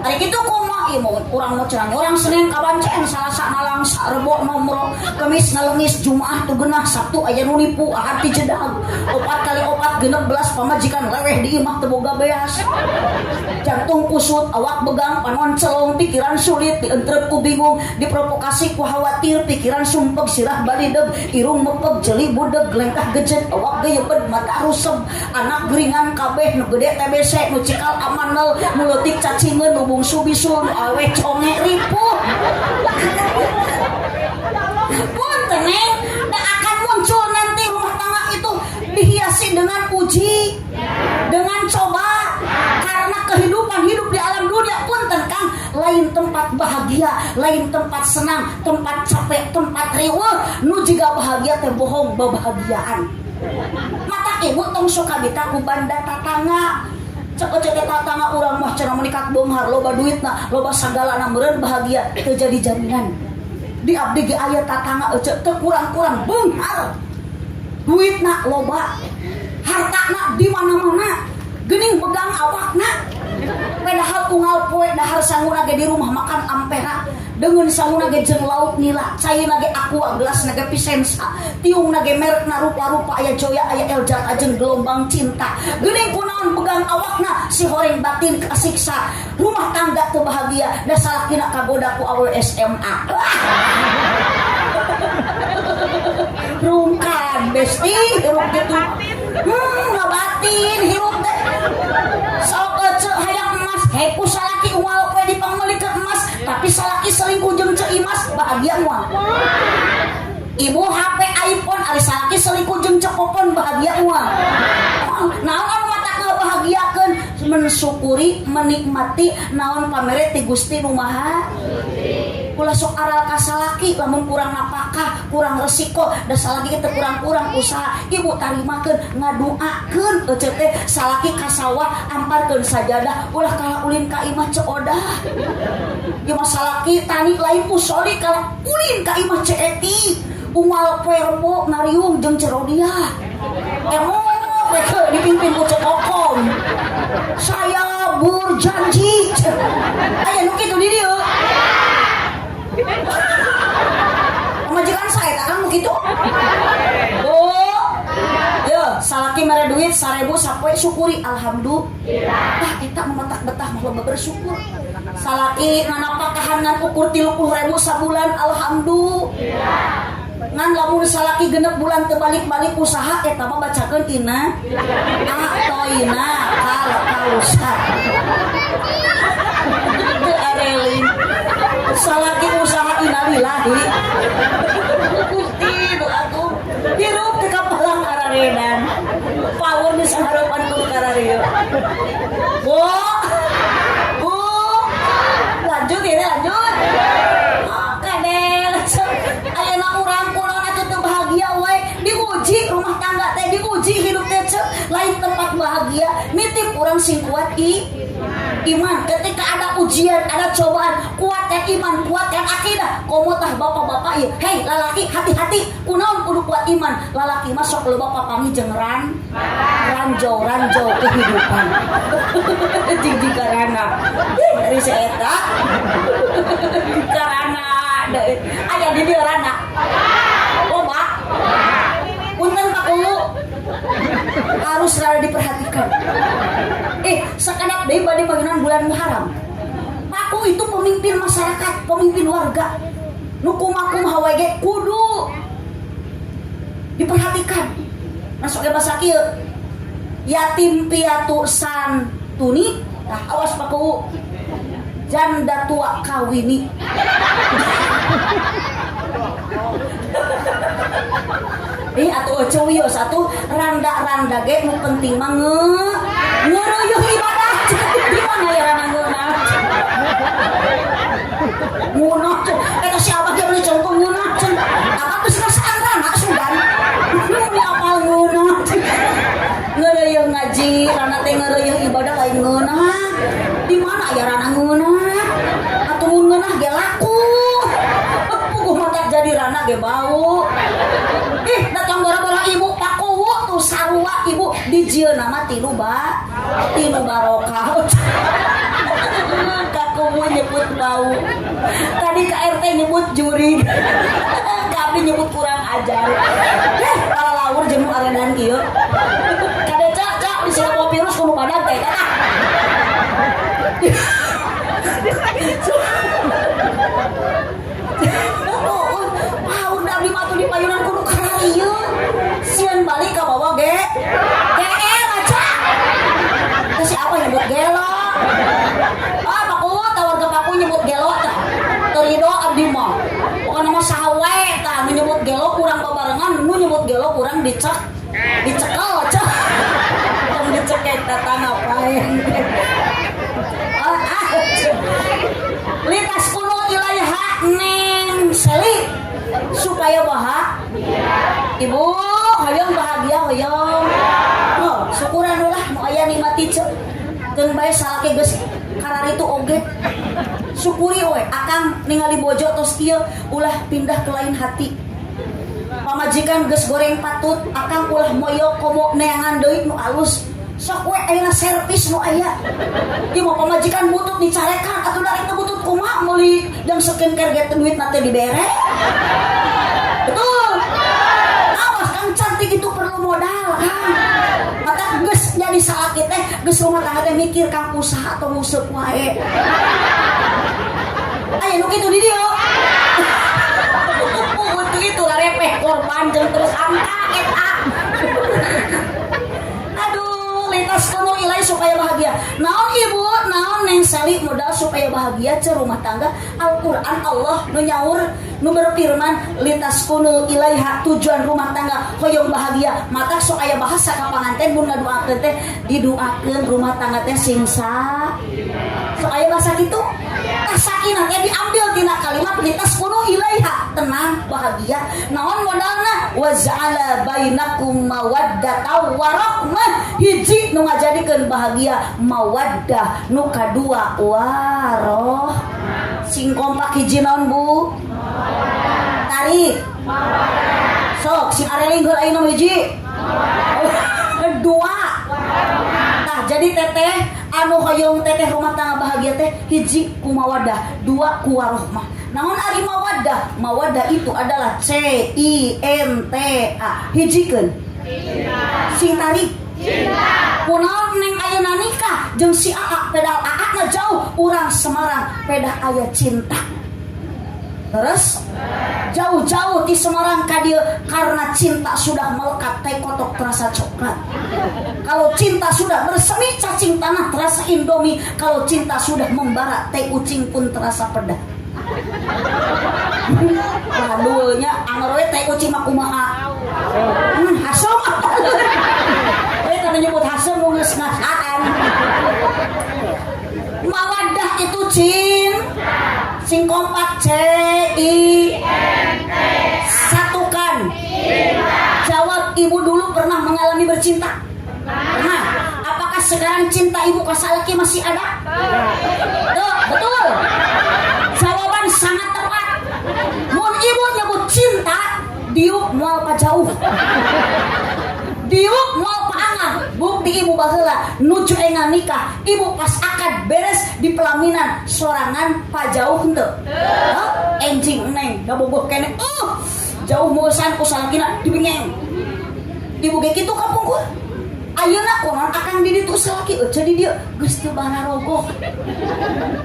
Ari kitu kumaha ieu mah urang mah cenah urang Senin ka Bancen, Salasa nalangsa, Rebo nomro, Kemis ngalengis, Jumaah tu genah, Sabtu aya nu nipu, Ahad ti jedag. 4 kali 4 16 pamajikan leweh di imah teu boga beas. Jantung kusut, awak begang, panon celong, pikiran sulit, dientrep ku bingung, diprovokasi ku khawatir, pikiran sumpek, sirah balideg, irung mepeg, jeli budeg, lengkah gejet, awak geyebed, mata rusep, anak geringan kabeh, nu gede TBC, nu cikal amanel, nu leutik cacingeun, nu bungsu bisul, nu awe conge ripuh. Punten neng, da akan muncul nanti rumah tangga itu dihiasi dengan uji, dengan coba, karena kehidupan hidup di alam dunia punten Kang, lain tempat bahagia, lain tempat senang, tempat capek, tempat riweuh, nu jiga bahagia teh bohong babahagiaan. Mata ibu tong suka bita ku banda tatangga. Cek cek tatangga urang mah cenah menikat beunghar, loba duitna, loba sagalana meureun bahagia teu jadi jaminan. Di abdi ge aya tatangga ece teu kurang-kurang beunghar. Duitna loba, hartana di mana-mana, geuning begang awakna. Padahal unggal poe dahar sanguna ge di rumah makan ampera, deungeun sanguna ge jeung lauk nila, caina ge aqua gelas na ge Pisensa, tiung na ge merekna rupa-rupa aya Joya aya Elja jeung gelombang cinta. Geuning kunaon begang awakna si horeng batin kasiksa, rumah tangga teu bahagia, da salakina kagoda ku awewe SMA. Rungkan besti hirup kitu. Ngabatin hirup teh. Sok ece hayang emas, heku salaki unggal poe dipangmeulikeun emas, tapi salaki selingkuh jeung Ceu Imas bahagia moal. Ibu HP iPhone ari salaki selingkuh jeung Ceu Popon bahagia moal. Naon anu matak ngabahagiakeun? Mensyukuri, menikmati naon pamere ti Gusti nu Maha. Ulah sok aral ka salaki lamun kurang napakah, kurang resiko, da salaki teu kurang-kurang usaha. Ibu tarimakeun, ngaduakeun ece teh salaki ka sawah amparkeun sajadah, ulah kalah ulin ka imah Ceu Odah. Ieu mah salaki tani lain usoli kalah ulin ka imah Ceu Eti. Unggal poe Rebo ngariung jeung Ceu Rodiah. Emok we teu dipimpin ku Ceu Kokom. Saya berjanji. Aya nu kitu di dieu. Pamajikan saya tak kan begitu. Oh, ya salaki mere duit 1000 sapoe syukuri alhamdulillah. Tah eta mah matak betah mah loba bersyukur. Salaki nganapakahan ngan ukur 30.000 sabulan alhamdulillah. Ngan lamun salaki genep bulan teu balik-balik usaha eta mah bacakeun ina atoina kal kausar. Teu areling. Salaki Ilahi. Gusti nu agung, hirup teu kapalang araredan. Power geus harapan ku kararieu. Bu. Bu. Lanjut ya, lanjut. Oke deh, ayeuna urang kunaon atuh teu bahagia we, diuji rumah tangga teh, diuji hidup teh, ceu. Lain tempat bahagia, nitip urang sing kuat iman. Ketika ada ujian, ada cobaan, kuatkan iman, kuatkan akidah. Komo tah bapak-bapak ieu, hei lalaki, hati-hati, kunaon kudu kuat iman? Lalaki masuk lo bapak pami jeung ranjau ranjau kehidupan. Jing jika rana. Dari si eta. Karana aya di dieu rana. Loba. Punten Pak Ulu. Harus rada diperhatikan. Sakedap deui bade panggilan bulan Muharram. Paku itu pemimpin masyarakat, pemimpin warga. Nu kumaha wae ge kudu diperhatikan. Masuk ke bahasa kieu. Yatim piatu santuni, nah awas Paku. Janda tua kawini. Atuh cewios atuh randa-randa ge nu penting mah ngeureuyeung ibadah. Di mana ya randa ngeunah? Ngeunah cen. Eta si abah ge meuli congkong ngeunah cen. Abah geus ngasaan rana sugan. Nu apal ngeunah cen. Ngeureuyeung ngaji, rana teh ngeureuyeung ibadah lain ngeunah. Di mana ya rana ngeunah? Atuh mun ngeunah ge laku. Puguh mata jadi rana ge bau. Ih, datang gara-gara ibu pakuwu tuh sarua ibu dijieun nama tilu ba, tilu barokah. Kakuwu nyebut bau. Tadi KRT nyebut juri. Kami nyebut kurang ajar. Para lawur jeung nu aredan kieu. Kade cak cak di bawa virus kudu badan teh tah. Paur da abdi mah atuh di payunan kudu kararieu. Sieun balik ka bawa ge. GL aja. Teh si apa nyebut gelo? Ah, paku tawar ke paku nyebut gelo tah. Teu rido abdi mah. Pokona mah saha wae tah nu nyebut gelo kurang babarengan, nu nyebut gelo kurang dicek. Dicekel cek. Tong dicekek tata ngapain. Ah, ah. Litas kuno ilaiha neng seli supaya bahagia. Ibu hoyong bahagia hoyong. Oh, syukuran lah nu aya nikmati cek. Keun bae salaki geus kararitu oge. Syukuri we akang ningali bojo tos kieu ulah pindah ke lain hati. Pamajikan geus goreng patut, akang ulah moyok komo neangan deui nu alus. Sok we ayeuna servis nu aya. Ieu mah pamajikan butut dicarekan atuh dari teu butut kumaha meuli jang skincare ge duitna teh dibere. Betul. Awas kang, cantik itu perlu modal kang. Maka geus jadi salaki teh geus rumah tangga teh mikir kang usaha atau nguseup wae. Aya nu kitu di dieu. Untuk itu lah repeh korban jeung terus angka eta. Aduh, lintas kuno ilai supaya bahagia. Naon ibu, naon neng sali modal supaya bahagia ce rumah tangga? Al-Quran Allah nu nyaur nu berfirman lintas kuno ilaiha, tujuan rumah tangga hoyong bahagia. Mata sok aya bahasa ka panganten mun ngaduakeun teh diduakeun rumah tangga teh singsa. Sok aya bahasa kitu? Tah sakinah teh diambil tina kalimat lintas kuno ilaiha, tenang bahagia. Naon modalna? Wa ja'ala bainakum mawaddata warahmah. Hiji nu ngajadikeun bahagia mawaddah, nu kadua waroh. Sing kompak hiji naon bu? Tarik. Sok sing areling heula ayeuna hiji. Dua. Tah jadi teteh anu hoyong teteh rumah tangga bahagia teh hiji ku mawaddah, dua ku warohmah. Naon ari mawaddah? Mawaddah itu adalah C I N T A. Hijikeun. Sing tarik. Kunaon neng ayeuna nikah jeung si AA pedal AA na jauh urang Semarang pedah aya cinta. Terus jauh-jauh di Semarang ka dieu karena cinta sudah melekat, tai kotok terasa coklat. Kalau cinta sudah bersemi, cacing tanah terasa Indomie. Kalau cinta sudah membara, tai ucing pun terasa pedas. Aduh nya anger we tai ucing mah kumaha. Hasem. Eh kana nyebut hasem nu geus ngasaan. Mawaddah itu cin. Sing kompak C I N T. Satukan. Cinta. Jawab, ibu dulu pernah mengalami bercinta? Pernah. Apakah sekarang cinta ibu ke salaki masih ada? Tuh, betul. Jawaban sangat tepat. Mun ibu nyebut cinta, diuk moal jauh. Diuk moal paangan. Bukti ibu baheula nuju engal nikah, ibu pas akad beres di pelaminan sorangan pajauh henteu? Hah? Enjing neng da bogoh keneh. Jauh meusan ku salakina dibengeng. Ibu ge kitu kapungkur. Ayeuna kunaon akang di ditu salaki euceu di dieu geus teu bararogoh.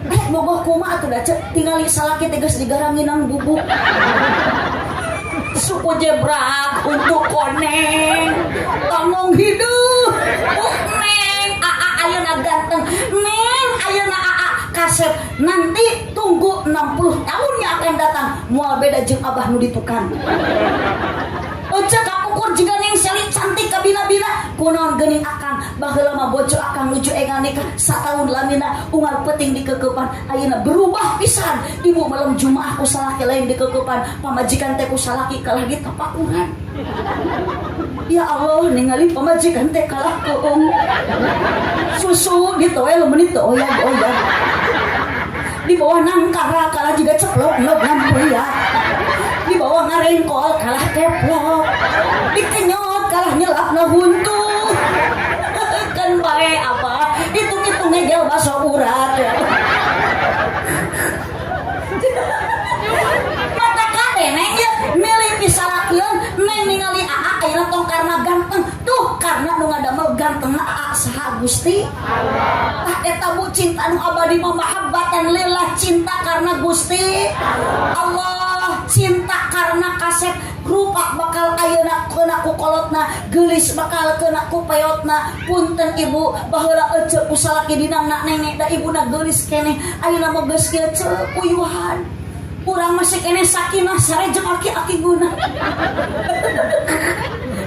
Eh bogoh kumaha atuh da ceu tingali salaki teh geus digaranginang bubuk. Suku jebrak untuk koneng tanggung hidup. Neng aa ayeuna ganteng, neng ayeuna aa kasep, nanti tunggu 60 tahun yang akan datang moal beda jeung abah nu ditukang. Oce kapungkur jiga neng Seli cantik kabina-bina kunaon geuning akang baheula mah bojo akang nuju engal nikah satahun lamina unggal penting dikekepan, ayeuna berubah pisan. Ibu malam Jumaah ku salaki lain dikekepan, pamajikan teh ku salaki kalah ditapakuran. Ya Allah, ningali pamajikan teh kalah keung susu ditoel menit oyag-oyag di bawah nangkara kalah juga ceplok nok ya, di bawah ngarengkol kalah keplok, dikenyot kalah nyelap na huntu kan bae apa hitung-hitung ngegel baso urat ya. Mata kade neng ya milih pisalakeun neng ningali aa ayeuna tong karena ganteng tuh, karena nu ngadamel gantengna aa saha? Gusti Allah. Tah eta bu cinta nu abadi mah mahabbatan lillah, cinta karena Gusti Allah, cinta karena kasep. Rupa bakal ayeuna keuna ku kolotna, geulis bakal keuna ku peyotna. Punten ibu, baheula ece ku salaki dinangna nenek da ibuna geulis keneh, ayeuna mah geus kieu ceu uyuhan. Urang masih keneh sakinah sare jeung aki-aki guna.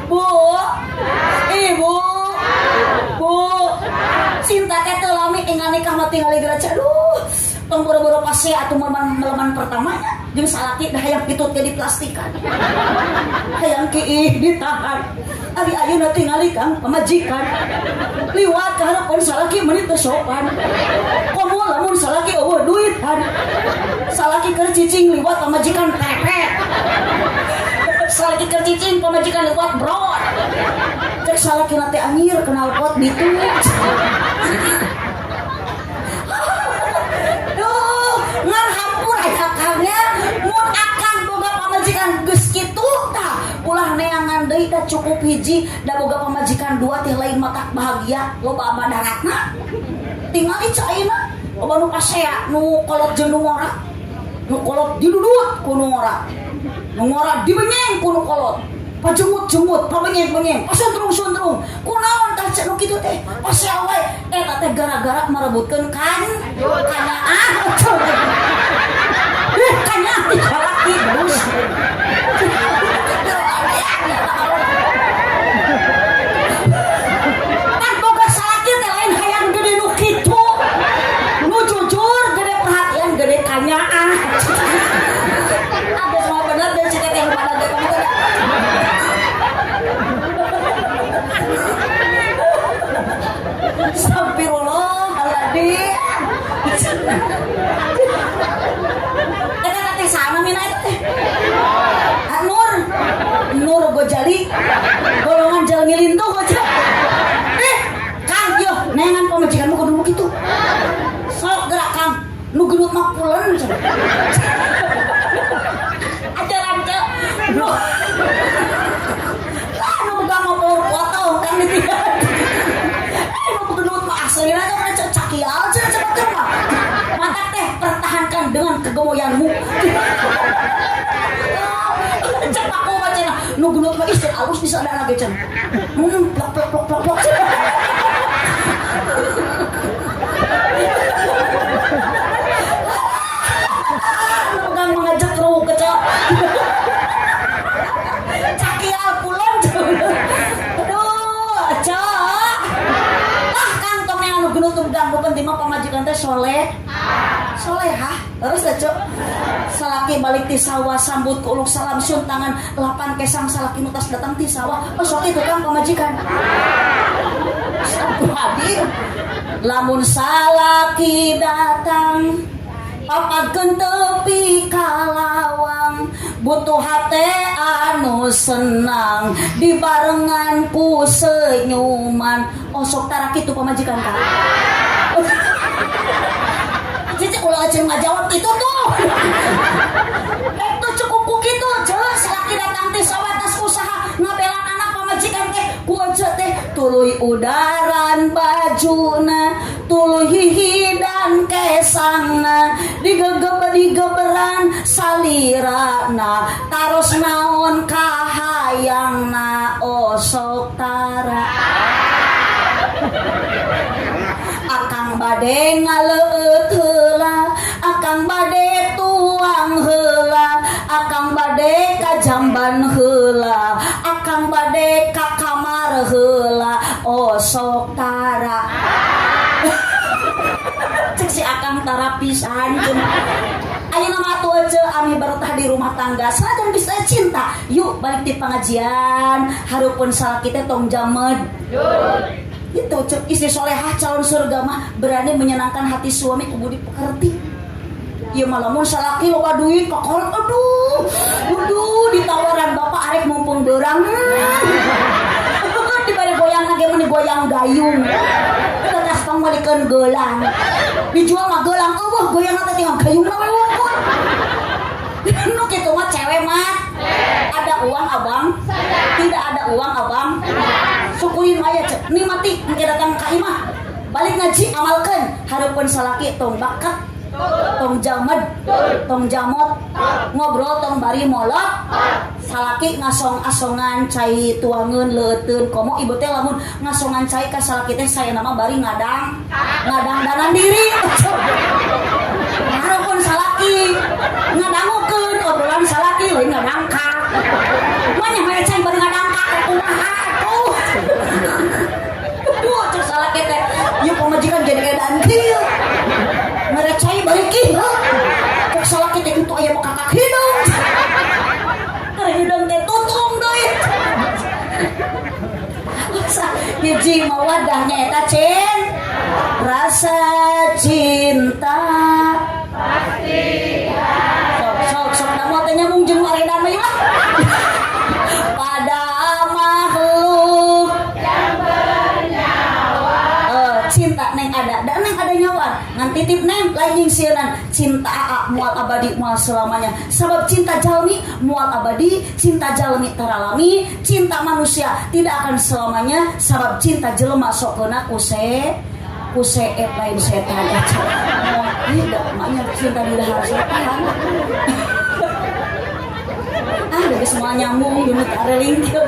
Bu, ibu, bu, cinta teh teu lami, enggal nikah mah tinggal geura. Aduh, tong boro-boro pasea atuh meleman pertamanya jeung salaki dah hayang pitut ge diplastikan, hayang kiih ditahan. Ari ayeuna tingali kang pamajikan liwat ka harapan salaki meuni teu sopan, komo lamun salaki eueuh duitan. Salaki keur cicing liwat pamajikan tepet, salaki keur cicing pamajikan liwat brot, cek salaki teh anjir knalpot ditu. Duh, ngan hampur aya kangnya mun akang boga pamajikan geus kitu tah ulah neangan deui, da cukup hiji, da boga pamajikan dua teh lain matak bahagia, loba madaratna. Tingali cai ayeuna loba nu pasea nu kolot jeung nu ngora, nu kolot didudut ku nu ngora, nu ngora dibenyeng ku nu kolot, pajengut-jengut, pabenyeng-benyeng, pasuntrung-suntrung. Kunaon tah cek nu kitu teh pasea wae? Eta teh gara-gara merebutkeun kan kanyaah. Eh kanyaah ti salaki terus. Kan boga salaki teh lain hayang gede nu kitu, nu jujur, gede perhatian, gede kanyaah. Ada semua bener deh si teteh pada ge kamu teh. Astagfirullahaladzim. Eta teh sama mina eta teh. Ah, Nur, Nur Gojali, golongan jalmi lintuh aja. Eh, Kang, yo, neangan pamajikanmu kudu kitu. Sok gerak Kang, nu gendut mah pulen cenah. Ajaran ceu. Nu. Lah nu boga motor potong kan di dieu. Eh nu gendut mah aslina teh kana ceu cakial cenah cepet mah. Matak teh pertahankan dengan kegemoyanmu. Cek aku mah cenah nu gendut mah istri alus bisa ada lagi cenah. Plok plok plok plok plok. Nu pegang mangajek ruu kecil. penting mah pamajikan teh soleh, solehah. Terus teh, Cok, salaki balik ti sawah sambut ku uluk salam, cium tangan, lapan kesang salaki nu tas datang ti sawah. Oh, sok itu kan pamajikan. Astagfirullahaladzim. Lamun salaki datang, papagkeun tepi ka lawang, butuh hate anu senang dibarengan ku senyuman. Oh, sok tara kitu pamajikan ka. Cici ulah aja ngajawab itu tuh. Itu cukup ku kitu, ce. Salaki datang ti sawah tas usaha ngabelan anak, pamajikan teh ku ece teh tuluy udaran bajuna, tuluy hihidan kesangna, digegeb digeberan salirana, taros naon kahayangna. Osok tara. Akang bade ngaleueut heula, akang bade tuang heula, akang bade ka jamban heula, akang bade ka kamar heula. Osok tara. Cek si akang tara pisan cenah. Ayeuna mah atuh ece ami bertah di rumah tangga sanajan bisa cinta. Yuk, balik di pengajian, hareupeun salaki teh tong jamed. Itu cek istri solehah calon surga mah berani menyenangkan hati suami ku budi pekerti. Ieu mah lamun salaki loba duit kokolot, aduh aduh, ditawaran bapak arek mumpung beurang. Dibari goyang ge meni goyang gayung. Eta tas pangmalikeun gelang. Dijual mah gelang eueuh, goyang teh tinggal gayung mah wungkul. Nu kitu mah cewek mah. Ada uang abang? Tidak ada uang abang? Syukurin aya cek. Nikmati engke datang ka imah. Balik ngaji amalkeun, hareupeun salaki tong bakat, tong jamed, tong jamot, ngobrol tong bari molot. Salaki ngasong-asongan cai tuangeun leuteun, komo ibu teh lamun ngasongan cai ka salaki teh saya nama bari ngadang ngadang diri. Hareupeun salaki ngadangukeun obrolan salaki, lain ngadangkak. Manya maya cai bari ngadangkak teh kumaha atuh? Duh, cek salaki teh, ieu pamajikan jadi edan kieu. Mere cai bari kieu. Cek salaki teh itu aya kakak hidung. Keur hidung teh tutung deui. Masa hiji mawadahnya eta cin rasa cinta pasti. Sok sok sok, namu teh nyambung jeung aredan mah lah pada makhluk yang bernyawa. Eh, cinta neng ada dan neng ada nyawa ngan titip neng lain nyingsieunan. Cinta aa moal abadi, moal selamanya, sabab cinta jalmi moal abadi, cinta jalmi taralami, cinta manusia tidak akan selamanya, sabab cinta jelema sok keuna ku se ku seep lain setan. Eta moal tidak maknya cinta di dahar setan. Ah, udah semua nyambung unit areling kieu.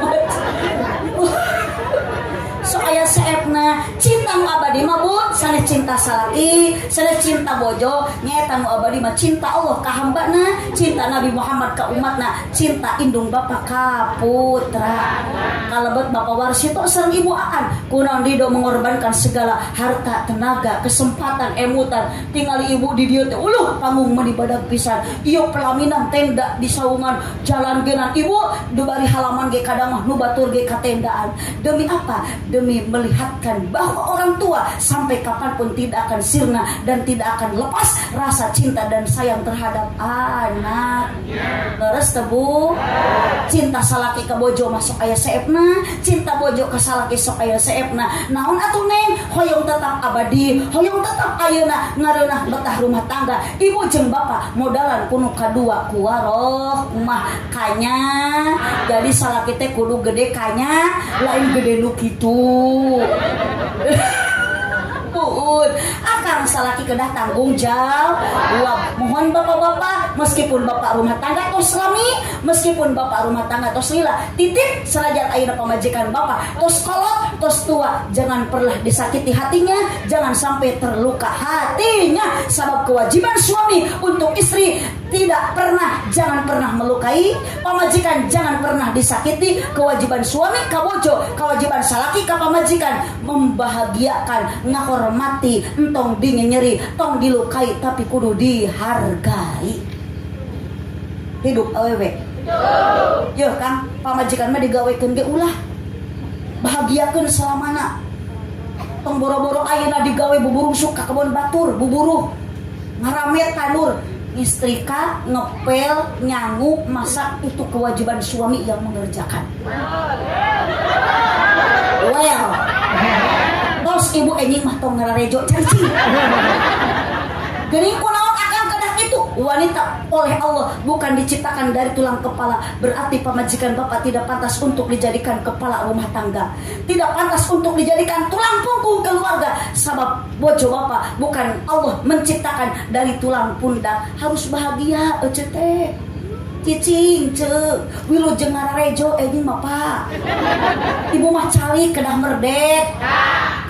Sok aya seepna. Cinta nu abadi mah, Bu, sanes cinta salaki, sanes cinta bojo, nyaeta nu abadi mah cinta Allah ka hambana, cinta Nabi Muhammad ka umatna, cinta indung bapa ka putra. Kalebet Bapak Warsito sareng Ibu Aan kunaon ridho mengorbankan segala harta, tenaga, kesempatan, emutan. Tingali ibu di dieu teh, uluh, panggung mah badag pisan ieu, pelaminan, tenda di saungan jalan genan ibu dubari halaman ge kadang mah nu batur ge katendaan. Demi apa? Demi melihatkan bahwa orang tua sampai kapanpun tidak akan sirna dan tidak akan lepas rasa cinta dan sayang terhadap anak. Leres teu, Bu? Cinta salaki ka bojo mah sok aya seepna, cinta bojo ka salaki sok aya seepna. Naon atuh neng hoyong tetap abadi, hoyong tetap ayeuna ngareunah betah rumah tangga. Ibu jeung bapak modalan kuno kadua ku warohmah kanya. Jadi salaki teh kudu gede kanya, lain gede nu kitu. Puun, akang salaki kedah tanggung jawab. Mohon bapak-bapak, meskipun bapak rumah tangga tos lami, meskipun bapak rumah tangga tos lila, titip sanajan ayeuna pamajikan bapak tos kolot, tos tua, jangan pernah disakiti hatinya, jangan sampai terluka hatinya. Sebab kewajiban suami untuk istri Tidak pernah, jangan pernah melukai pamajikan, jangan pernah disakiti. Kewajiban suami ka bojo, kewajiban salaki ka pamajikan, membahagiakan, ngahormati, entong nyeri, tong dilukai, tapi kudu dihargai. Hidup awewe. Yo Kang, pamajikan mah digawekeun ge ulah. Bahagiakeun selamana. Tong boro-boro ayeuna digawe buburungsuk ka kebon batur, buburuh. Ngaramet tandur, nyetrika, ngepel, nyangu, masak, itu kewajiban suami yang mengerjakan. Well, tos ibu enjing mah tong ngararejo cicing. Geuning kunaon akang kedah itu? Wanita oleh Allah bukan diciptakan dari tulang kepala. Berarti pamajikan bapak tidak pantas untuk dijadikan kepala rumah tangga. Tidak pantas untuk dijadikan tulang punggung keluarga. Sabab bojo bapak bukan Allah menciptakan dari tulang pundak. Harus bahagia ece teh. Cicing ce, wilujeng ngararejo enjing mah, Pak. Ibu mah calik kedah merdek.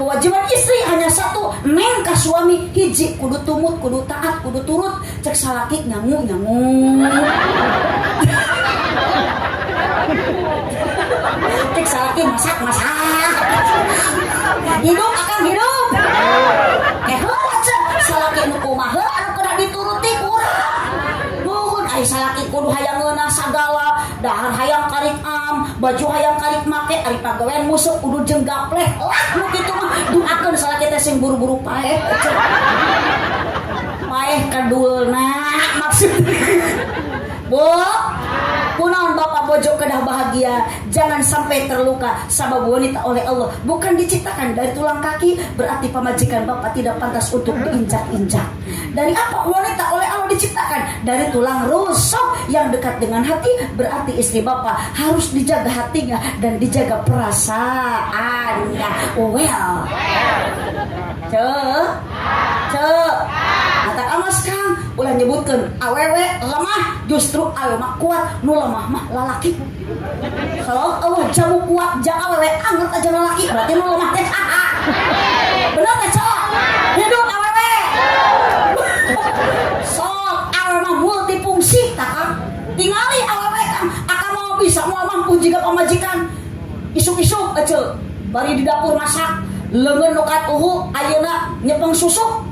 Kewajiban istri hanya satu, neng ka suami hiji, kudu tumut, kudu taat, kudu turut, cek salaki nyangu nyangu. Cek salaki masak masak. Hidup akan hidup. Eh heula cek salaki nu kumaha anu kedah dituruti kurang. Nuhun ai salaki kudu hayang ngeunah sagala, dahar hayang karik am, baju hayang karik make, ari pagawean musuh kudu jeung gapleh. Lah nu kitu mah doakeun salaki teh sing buru-buru paeh. Paeh kadulna maksud. Bu, kunaon bapak bojo kedah bahagia, jangan sampai terluka. Sabab wanita oleh Allah bukan diciptakan dari tulang kaki, berarti pamajikan bapak tidak pantas untuk diinjak-injak. Dari apa wanita oleh Allah diciptakan? Dari tulang rusuk yang dekat dengan hati, berarti istri bapak harus dijaga hatinya dan dijaga perasaannya. Well, ce, ce, kata awas Kang, ulah nyebutkeun awewe lemah, justru awewe mah kuat, nu lemah mah lalaki. Kalau Allah jamu kuat jang awewe, anget aja lalaki, berarti nu lemah teh saha? Bener teh, cok? Hidup awewe. Sok awewe mah multifungsi tah Kang. Tingali awewe Kang, akan mau bisa mau mampu jika pamajikan isuk-isuk aja bari di dapur masak, leungeun nu katuhu ayeuna nyepeng susu,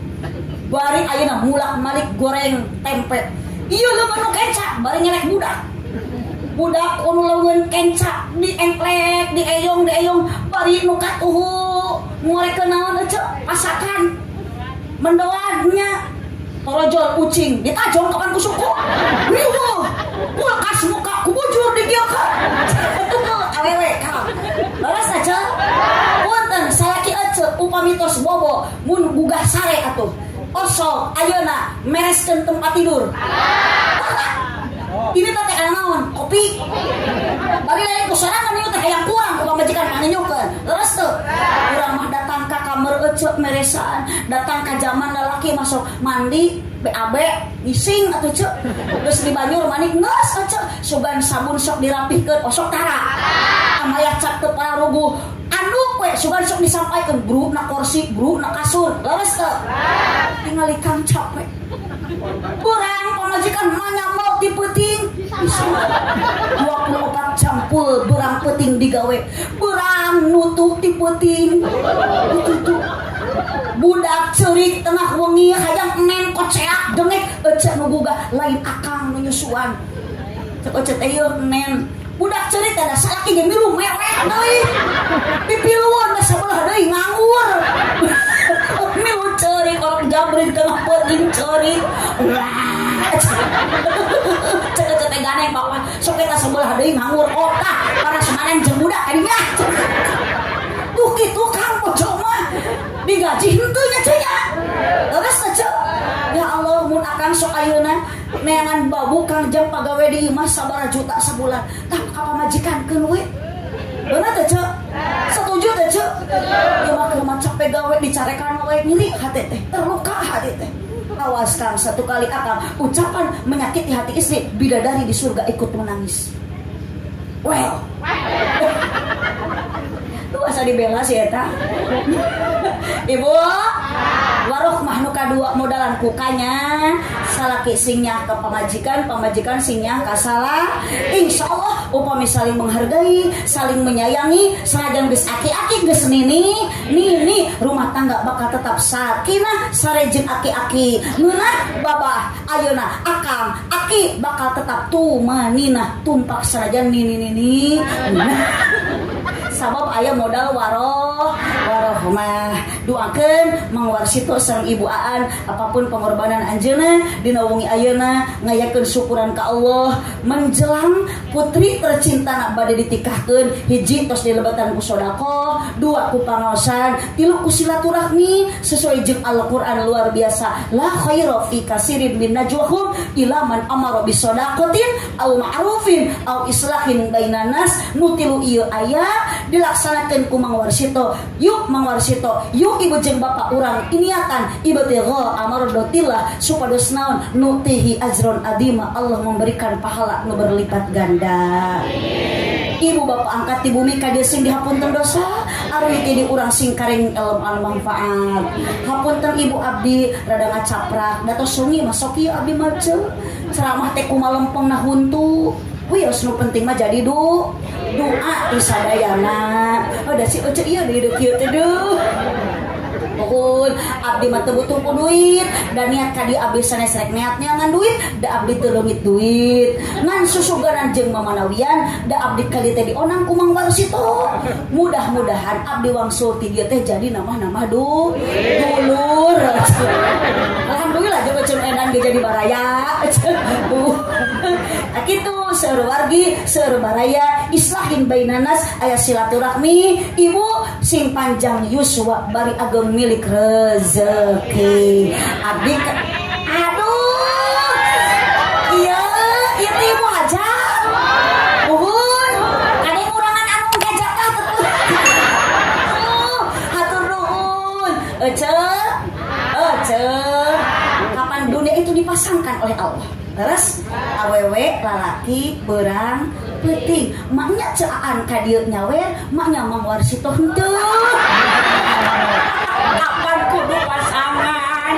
bari ayeuna mulak malik goreng tempe, iya leungeun nu kenca bari ngelek budak budak kudu leungeun kenca diengklek, dieyong dieyong, bari nu katuhu ngorekeun naon ece masakan mendoan nya, torojol ucing ditajong kapan ku suku, riweuh kulkas muka kubujur digieukeun. Awewe Kang, leres aja. Punten salaki ece, upami tos bobo mun gugah sare atuh osok ayeuna mereskeun tempat tidur. Ini teh kana naon? Kopi. Bari lain ku sorangan ieu teh hayang kurang ku pamajikan panginyukeun. Leres teu? Urang mah datang ka kamar ece meresan, datang ka zaman lalaki masuk mandi BAB ngising atuh ce. Geus dibanyur mandi geus ece, sugan sabun sok dirapihkeun osok tara. Amaya cap teu pararuguh. Anu we sugan sok disampaikan bru na kursi, bru na kasur. Leres teu? Tingali Kang capek. Kurang pamajikan manyamel ti peuting. Bisa 24 jam full berang peuting digawe. Berang nutup ti peuting. Ditutup. Budak ceurik tengah wengi hayang neng koceak dengek ece nu gugah lain akang nu nyusuan. Cek ece teh ieu nen. Budak ceurik teh da salaki ge milu mewek deui. Pipiluan da sabelah deui nganggur. Milu ceurik orang jabrik tengah peuting ceurik. Wah. Cek ece teh ganeng bapak sok eta sebelah deui nganggur otak para semanan jeung budak kadinya. Tuh kitu Kang, bojo mah digaji henteu nya teh nya. Leres teh ce? Ya Allah, mun akang sok ayeuna neangan babu Kang jang pagawe di imah sabaraha juta sabulan. Tah ka pamajikankeun we. Bener teh ce? Setuju teh ce? Ya mah keur mah capek gawe dicarekan we nyeri hati teh, terluka hati teh. Awas Kang, satu kali akang ucapan menyakiti hati istri, bidadari di surga ikut menangis. Well. Lu asa dibela sih eta. Ibu, warohmah nu kadua modalan kukanya salaki singnya ke pamajikan, pamajikan singnya ka salah. Insya Allah upami saling menghargai, saling menyayangi, senajan geus aki-aki, geus nini nini, rumah tangga bakal tetap sakinah sare jeung aki-aki ngeunah. Babah ayeuna akang aki bakal tetap tumaninah tumpak senajan nini nini ngeunah, sabab aya modal waroh warohmah. Doakeun Mang Warsito sareng Ibu Aan, apapun pengorbanan anjeunna dina wengi ayeuna ngayakeun syukuran ka Allah menjelang putri tercinta nak bade ditikahkeun. Hiji, tos dilebatan ku sedekah, dua, ku pangaosan, tilu, ku silaturahmi sesuai jeung Al-Qur'an. Luar biasa, la khaira fi kasirin min najwahum ila man amara bisadaqatin aw ma'rufin aw islahin bainan nas. Nu tilu ieu aya dilaksanakeun ku Mang Warsito. Yuk Mang Warsito, yuk ibu jeung bapak, urang iniatan ibtigha amardotillah supados naon? Nutihi ajron adima, Allah memberikan pahala nu berlipat ganda. Ibu bapak angkat di bumi ka dieu sing dihapunten dosa, aruy ti di urang sing kareng ilmu anu manfaat. Hapunten ibu, abdi rada ngacaprak da tos sungi mah sok ieu abdi mah ceramah teh kumaha lempeng na huntu. Wios, nu penting mah jadi doa ti sadayana. Oh, da si ece ieu deui kieu teh duh. Nuhun, abdi mah teu butuh ku duit dan niat ka dieu abdi sanes rek niat ngan duit, da abdi teu leungit duit. Ngan susuganan jeung mamanawian da abdi ka dieu teh dionang ku Mang Warsito. Mudah-mudahan abdi wangsul ti dieu teh jadi nama-nama dulur. Alhamdulillah jeung eceun edan ge jadi baraya. Nah, kitu seueur wargi, seueur baraya, islahin bainanas, aya silaturahmi, ibu sing panjang yuswa bari ageng milik rezeki. Abdi aduh. Iya, ieu teh ibu hajat. Nuhun. Kade ngurangan anu ngejatah teh. Oh, hatur nuhun. Ece. Ece. Kapan dunia itu dipasangkan oleh Allah? Terus awewe lalaki berang peuting. Maknya ceaan ka dieu nyawer, maknya Mang Warsito henteu. Kapan kudu pasangan?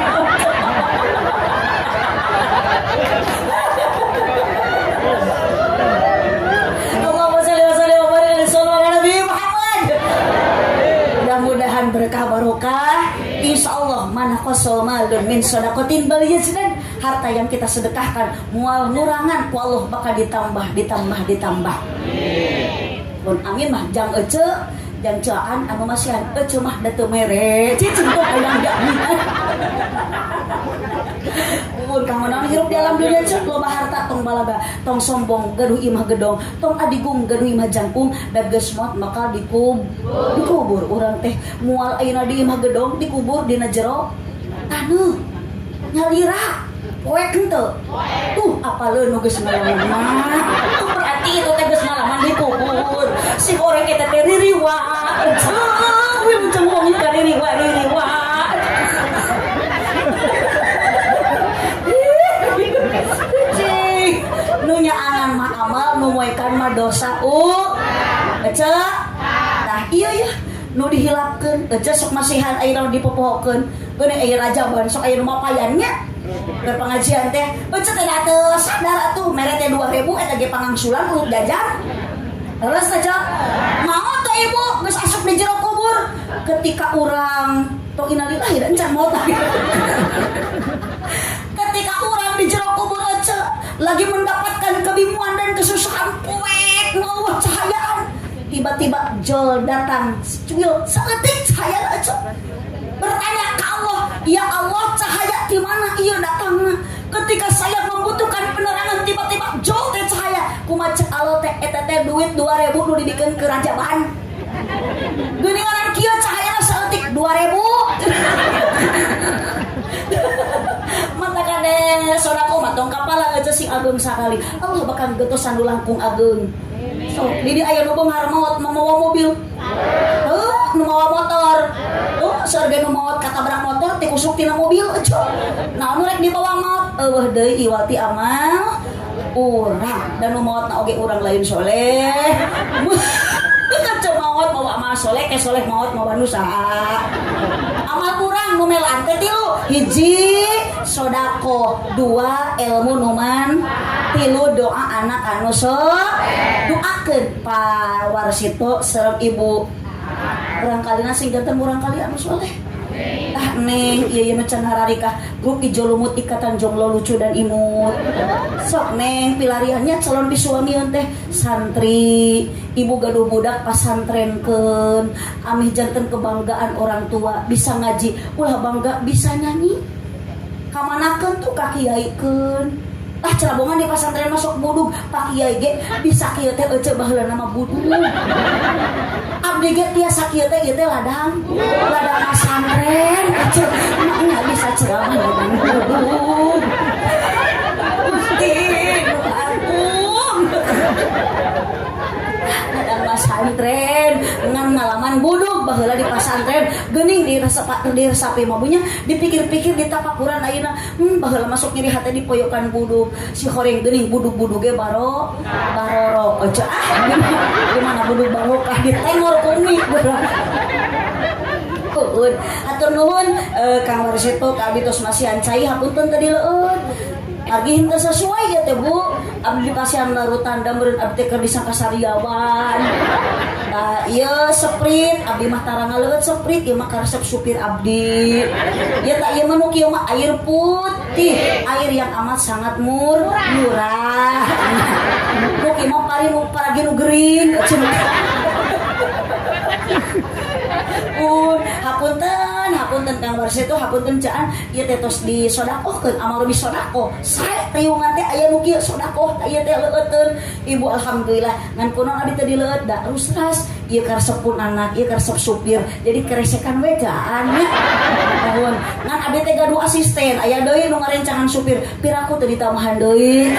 Allahumma sholli wa sallim wa barik ala Nabi Muhammad. Mudah-mudahan berkah barokah. Insya Allah mana kosol malun min sodakotin bal yazdan, harta yang kita sedekahkan mual ngurangan ku Allah, bakal ditambah, ditambah, ditambah. Pun amin mah jang ece, jang ceaan anu masihan ece mah da teu mere cicing tuh hayang diaminan. Pun kamu naon hirup di alam dunia cek loba harta tong balaga, tong sombong gaduh imah gedong, tong adigung gaduh imah jangkung, da geus maot bakal dikubur. Urang teh moal ayeuna di imah gedong, dikubur dina jero taneuh nyalira, poek henteu tuh? Apaleun nu geus ngalaman mah tuh, berarti itu teh geus ngalaman dikubur. Si goreng eta teh ririwa wilujeng wengi ka ririwa ririwa. Cing, nu nyaangan mah amal, nu moekan mah dosa. Ece. Tah iya ya, nu dihilapkeun, ece sok masihan ayeuna dipopohokeun. Geuning aya rajaban sok aya nu mapayan nya. Berpengajian teh, ece teh teu sadar atuh mere teh 2000 eta ge pangangsulan urut jajan. Terus aja mau tuh ibu geus asup di jero kubur ketika urang tong innalillahi dan can maot. Ketika orang di jero kubur aja lagi mendapatkan kebingungan dan kesusahan, poek ngawah cahayaan, tiba-tiba jol datang cuil saeutik cahaya aja, bertanya ke Allah, "Ya Allah, cahaya di mana iya datangnya? Ketika saya membutuhkan penerangan, tiba-tiba jol teh cahaya." Kumaha cek Allah teh? Eta teh duit 2000 nu dibikeun ke rajaban. Geuningan kieu cahayana saeutik 2000. Mata kade sodako mah tong kapala aja sing ageung sakali. Allah bakal getosan nu langkung ageung. So, di aya nu beunghar maot mawa mobil. Heuh, nu mawa motor. Tuh, surga nu maot katabrak motor tikusuk tina mobil eueuh. Nah, nu rek dibawa maot eueuh deui iwati amal urang dan nu maotna oge urang lain soleh. Kan maot. maot mawa amal soleh, ke soleh maot mawa nu saha? Amal kurang nu melaan teh tilu: hiji sodako, dua ilmu numan, tilu doa anak anu so. Doakeun Pak Warsito sareng Ibu murangkalihna sing janten murangkalih anu soleh. Ah neng, iya iya nu can hararikah grup Ijo Lumut Ikatan Jomlo Lucu dan Imut. Sok neng, pilariannya calon bisuamian teh santri. Ibu gaduh budak pasantrenkeun, amih janten kebanggaan orang tua, bisa ngaji, ulah bangga bisa nyanyi. Kamanakeun tuh ka kiaikeun. Ah cerabongan di pasantren masuk budug, Pak Kiai ge bisa kieu teh ece baheula nama budug. Abdi ge tiasa kieu teh ieu teh ladang. Ladang pasantren ece maknya bisa ceramah ladang budug. Gusti nu agung. Ladang pasantren ngan ngalaman budug baheula di pasantren geuning diresapi mah bunya dipikir-pikir di tapakuran ayeuna, baheula masuk nyeri hate di poyokan budug si horeng geuning budug-budug ge baro baroro ece. Ah gimana, budug barokah ditengor ku umi. Nuhun. Hatur nuhun, Kang Warsito ka abdi tos masihan cai, hapunten tadi leueut. Margi henteu sesuai ya teh Bu. Abdi pasihan larutan da meureun abdi teh keur disangka sariawan. Nah, ieu Sprite, abdi mah tara ngaleueut Sprite, ieu mah karesep supir abdi. Ya tak ieu mah nu kieu mah air putih, air yang amat sangat murah. Nu kieu mah pari nu paragi nu gering. Pun hapunten, hapunten Kang Warsito, hapunten caan ieu teh tos di sodakohkeun amal di sodakoh. Sae riungan teh aya nu kieu sodakoh ieu teh leueuteun. Ibu alhamdulillah ngan kunaon abdi teh dileueut da rusras ieu karesep pun anak, ieu karesep supir. Jadi keresekan we caan nya. Nuhun. Ngan abdi teh gaduh asisten, aya deui nu ngarencangan supir. Piraku teh ditambahan deui.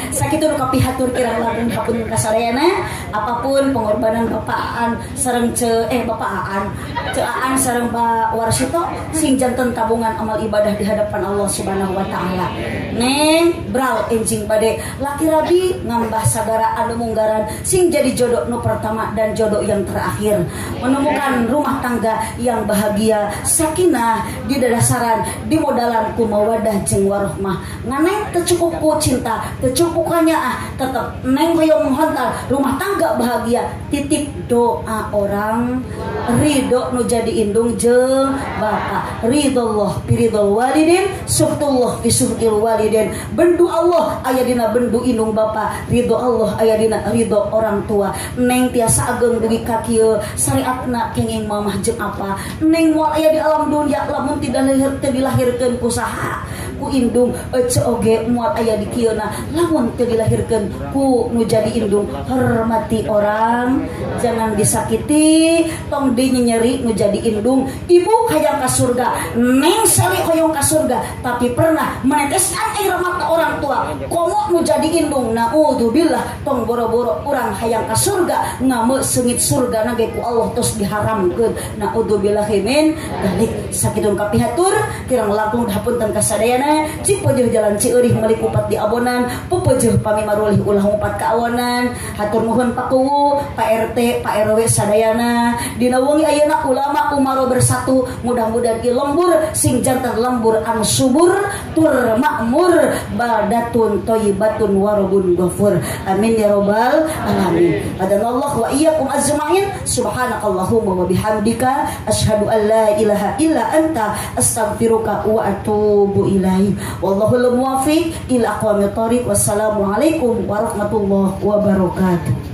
Sakitu nu kapihatur, kirang langkung hapunten kasadayana. Apapun pengorbanan Bapak Aan sareng ce eh Bapak Aan, Ce Aan sareng Pak Warsito sing janten tabungan amal ibadah di hadapan Allah Subhanahu wa taala. Neng bral enjing bade laki rabi ngambah sagara anu munggaran, sing jadi jodoh nu pertama dan jodoh yang terakhir, menemukan rumah tangga yang bahagia sakinah di dadasaran di modalan ku mawadah jeung warohmah. Nganeng teu cukup ku cinta, teu cukup ah tetep neng hoyong hontal rumah tangga bahagia, titip doa orang ridho nu jadi indung jeung bapak. Ridhollah biridhol walidin, suhtullah fi suhtil walidin. Bendu Allah aya dina bendu indung bapak, ridho Allah aya dina ridho orang tua. Neng tiasa ageng dugi ka kieu syariatna kenging mamah jeung apa. Neng moal aya di alam dunia lamun tidak lahir teu dilahirkeun ku saha? Ku indung. Ece oge moal aya di kieu lamun teu dilahirkeun ku nu jadi indung. Hormati orang, jangan disakiti, tong dinyenyeri nu jadi indung. Ibu hayang ka surga, neng sali hoyong ka surga, tapi pernah meneteskan air mata orang tua komo nu jadi indung. Naudzubillah. Tong boro-boro urang hayang ka surga ngame seungit surga na ge ku Allah tos diharamkeun, naudzubillahi min dzalik. Sakitu kapihatur, kirang langkung hapunten kasadayana. Cipeujeuh jalan Cieurih meuli kupat di abonan, pepeujeuh pami marulih ulah ngupat ka awanan. Hatur nuhun Pak Kuwu, Pak RT, Pak RW sadayana. Dina wengi ayeuna ulama umaro bersatu, mudah-mudahan ieu lembur sing janten lembur anu subur tur makmur, baldatun thayyibatun warabun ghafur. Amin ya robbal alamin. Hadanallah wa iyyakum ajmain. Subhanakallahumma wa bihamdika asyhadu an la ilaha illa anta astaghfiruka wa atubu ilaik. Wallahul muwaffiq ila aqwamit thoriq. Wassalamualaikum warahmatullahi wabarakatuh.